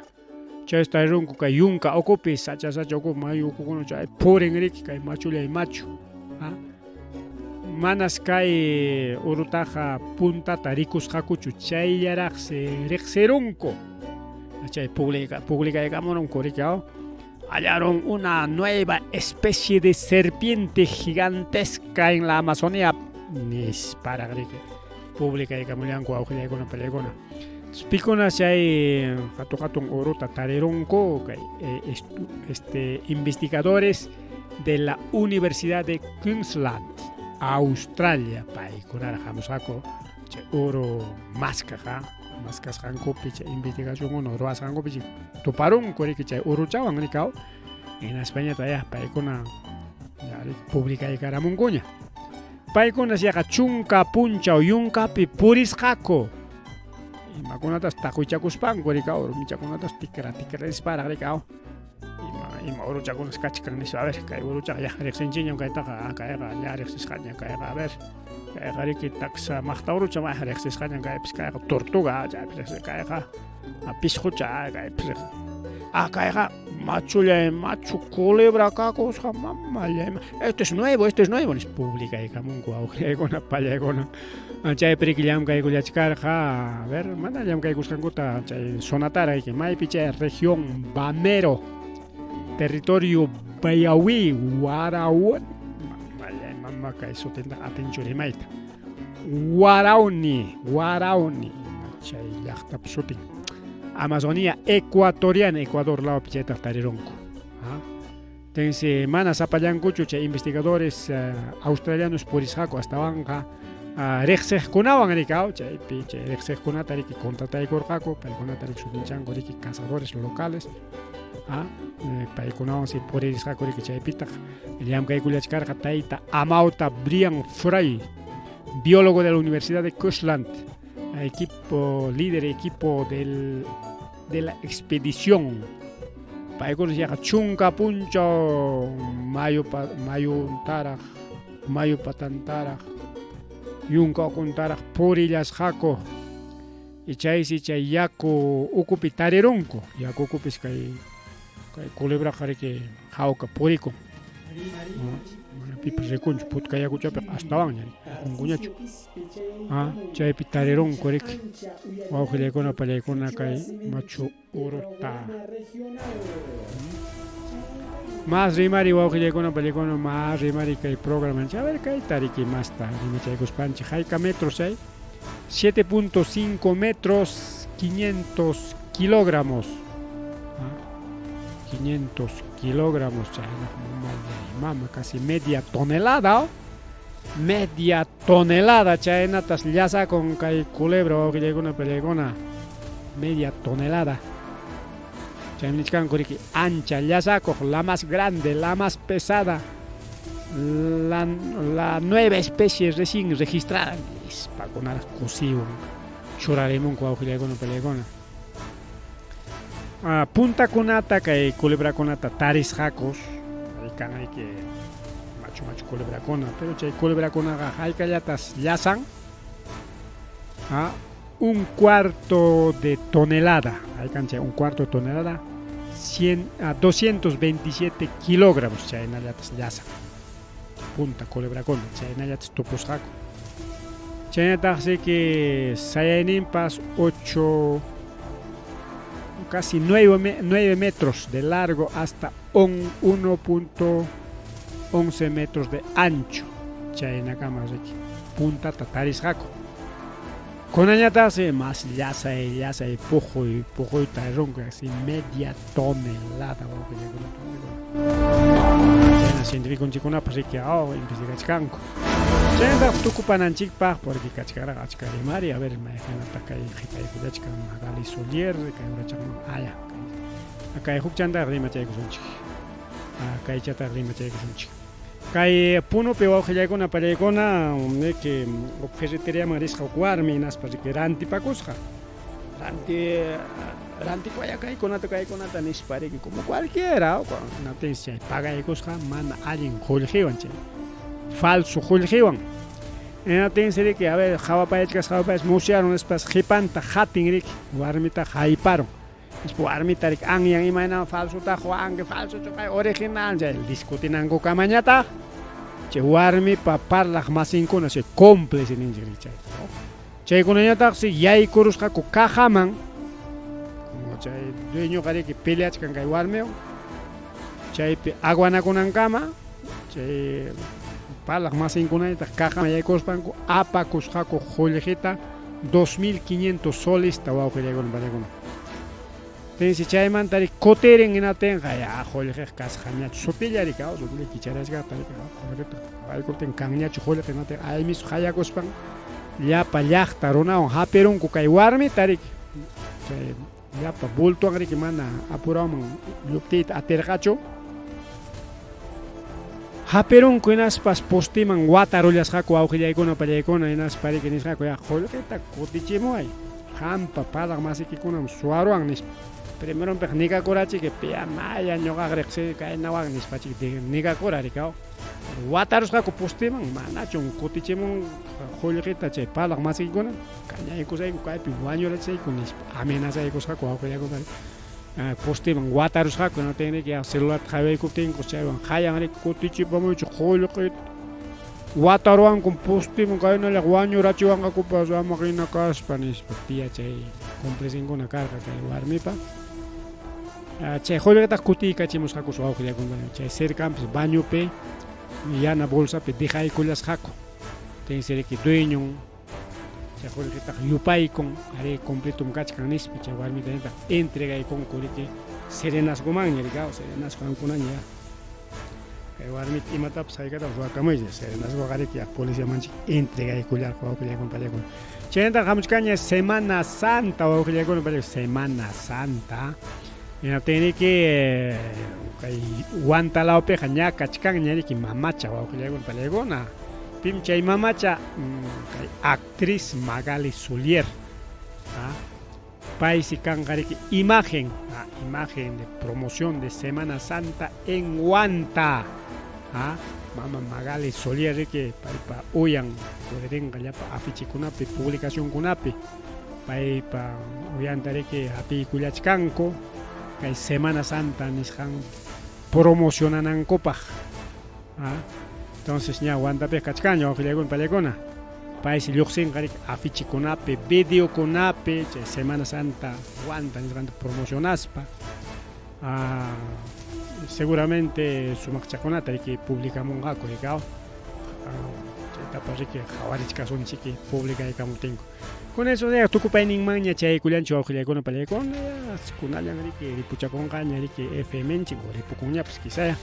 Speaker 3: Chaysi tarirunku kay yunka ukupi, sacha sacha ukupi, mayu ukukuna chay purin riki kay machullay machu. Manas kay urutaqa puntata rikusqakuchu, chayllaraqsi riqsirunku. Chay publicaykamurunku riki, hallaron una nueva especie de serpiente gigantesca en la Amazonía nisparaq riki publicaykamullanku wawqillaykuna pallaykuna. Pikuna chay hatun hatun uruta tarirunku kay este investigadores de la Universidad de Queensland, Australia, paykunaraq hamusqaku chay uru maskaq maskasqankupi chay investigacionkuna ruwasqankupi tuparunku riki chay uruchawan rikaw hinaspañataq ya paykuna ya riki publicaykaramunkuña. Paykunas yaqa chunka punchaw yunkapi purisqaku. Imakunatas taqwichakuspanku rikaw, rumichakunatas tikra tikra risparaq rikaw. Ima ima uruchakunas kachkan nispa, a ver, kay uruchaqa ya riqsinchikñam kaytaqa, kayqa ya riqsisqaña kayqa, a ver, kayqa riki taksa maqta urucha ma riqsisqañam kaypis, kayqa tortuga, chaypis riqsi, kayqa pisqucha, kaypis riqsi. Kayqa machullay machu culebra kakusqa, mamallay, esto es nuevo, esto es nuevo, nispa publicaykamunku wawqillaykuna pallaykuna. Chaypi riki llamkaykullachkarqa, a ver, mana llamkaykusqankuta chay sonatara riki, maypi chay región Bamero, territorio Bayawi, Waraw, mamallay mama kay sutinta atinchu rimayta. Warauni, Warauni, chay llaqtap sutin. Amazonía ecuatoriana, Ecuador lawpi chaytaq tarirunku. Tensi mana sapallankuchu chay investigadores australianos purisqaku astawanqa riqsiqkunawan rikaw, chaypi chay riqsiqkunata riki contrataykurqaku, paykunata riki sutinchanku riki cazadores locales. Paykunawan si puririsqaku riki chaypitaq llamkaykullachkarqa tayta Amauta Brian Fray, biólogo de la Universidad de Queensland, equipo líder equipo de la expedición. Paykuna yaqa chunka punchaw mayu mayuntaraq mayu patantaraq yunka ukuntaraq purillasqaku. Y chaysi chay yaku ukupi tarirunku, yaku ukupis kay kay culebraqa riki hawka purikun. Mana pipas rikunchu putka yakuchapiqa astawanña rikunkuñachu. Chaypi tarirunku riki wawqillaykuna pallaykuna kay machu uruta. Más rimari wawqillaykuna pallaykuna más rimari kay programa. A ver kayta riki masta rimachaykuspanchik hayka metros chay 7.5 metros 500 kilogramos. 500 kilogramos chayna mama casi media tonelada. Media tonelada chaynatas llasakun kay culebra wawqillaykuna pallaykuna. Media tonelada. Chaymi nichkanku riki ancha llasakuq, la más grande, la más pesada, la, la nueva especie recién registrada nispa kunaraq kusiwan churarimunku wawqillaykuna palaykuna. Ah, puntakunata kay culebrakunata tarisqakus, kan riki machu machu culebrakuna, pero chay culebrakunaqa haykallatas llasan, ah, un cuarto de tonelada, haykan chay un cuarto de tonelada, 100, a 227 kilogramos chaynallatas llasan. Punta culebrakuna chaynallatas tupusqaku. Chaynataqsi que sayayninpas 8 casi 9, 9 metros de largo hasta 1.11 metros de ancho. Chaynakama riki puntata tarisqaku. Kunañataqsi más llasay llasay puquy puquyta runku así media tonelada chayna cientificonchikkunapas riki oh, investigachkanku. Chaynataq tukupananchikpaq porque kachkaraq achka rimari a ver mayqinata kay qhipaykullachkan Magali Solier kay urachaqman aya kay hukchantaq rimachaykusunchik kaychataq rimachaykusunchik. Kay Punupi wawqillaykuna pallaykuna niki huk ferreteriaman risqa huk warmi hinaspa riki rantipakusqa. Ranti rantikuaya kaykunata kaykunata nispa riki como cualquiera hinaptinsi chay pagaykusqa mana allin qullqiwan chay falso qullqiwan. Hinaptinsi riki a ver qhawapayachkas qhawapayachkas musyarun nispas qhipanta qatin riki warmita hayparun. Nispa warmita riki anyan imayna falsotaq anki falsochu kay original chay discutinankukamañataq chay warmipa parlaq masinkuna chay cómplice ninchik riki chay. Chaykunañataqsi yaykurusqaku cajaman como chay dueñoqa riki peleachkan kay warmiwan chaypi aguanakunankama chay parlaq masinkunañataq cajaman yaykuspanku apakusqaku qullqita 2500 solesta wawqillaykuna pallaykuna. Tinsi chaymanta riki kutirin hinaptinqa ya qullqiq kasqañachu sutilla riki sutilla kicharachkaqta riki qullqita waykuptin kanñachu qullqi hinaptin aymisu qayakuspan llapa llaqta runawan hapirunku kay warmita riki chay llapa bultuwan riki mana apurawman lluptiyta atirqachu hapirunku hinaspas postiman watarullasqaku wawqillaykuna pallaykuna hinaspa riki nisqaku ya qullqita kutichimuway qampa parlaq masikikunam suwaruwan nispa. Primeronpiqa nikakurachiki piya maya ñuqaqa riqsini kaynawan nispachiki nikakura rikaw. Watarusqaku postiman manachun kutichimun qullqita chay parlaq masikikuna kañaykusayku kaypi wañurachisayku nispa amenazaykusqaku wawqillaykuna postiman watarusqaku hinaptinriki ya celularta qhawaykuptinku chaywan qayan riki kutichipamuychu qullqita wataruwankum postiman kaynalla wañurachiwanqakupas ama hina kaspa nispa piya chay cómplicinkuna karqa kay warmipa. Chay qullqitaq kutiykachimusqakus wawqillaykuna chay cercanpis bañopi yana bolsapi dejaykullasqaku tinsi riki dueñon chay qullqitaq yupaykun arí completom kachkan nispa chay warmita entregaykunku riki serenazgomanña riki serenazgo qamkunaña ya kay warmita imatapas haykatapas ruwakamuychik serenazgoqa riki ya policiamanchik entregaykullarqa wawqillaykuna pallaykuna. Chaynataq hamuchkanña Semana Santa wawqillaykuna pallaykuna Semana Santa hinaptinriki kay Huantalawpiqa ña kachkanña riki mamacha wawqillaykuna pallaykuna. Pim chay mamacha kay actriz Magali Sulier paysi kanqa riki imagen imagen de promoción de Semana Santa en Huanta mama Magali Solier riki paypa uyan puririnqa llapa afichikunapi publicacionkunapi paypa uyanta riki hapiykullachkanku kay Semana Santa nisqan promocionanankupaq. Entonces ña Huantapiqa kachkanña wawqillaykuna pallaykuna paysi lluqsinqa riki afichikunapi videokunapi chay Semana Santa Huanta nisqanta promocionaspa seguramente sumaqchakunata riki publicamunqaku riki chaytapas riki qhawarichkasunchiki publicaykamuptinku. Con eso ya tukupayninmanña chaykullanchu wawqillaykuna pallaykuna kunallan riki ripuchakunqaña riki FM nchik o ripukunñapas quizá.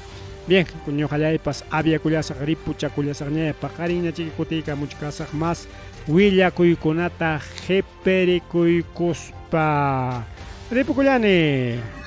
Speaker 3: Bien, ñuqallaypas aviakullasaq, ripuchakullasaqñaya, paqarinña chiki kutiykamuchkasaq más willakuykunata qhiperikuykuspa. Ripukullani.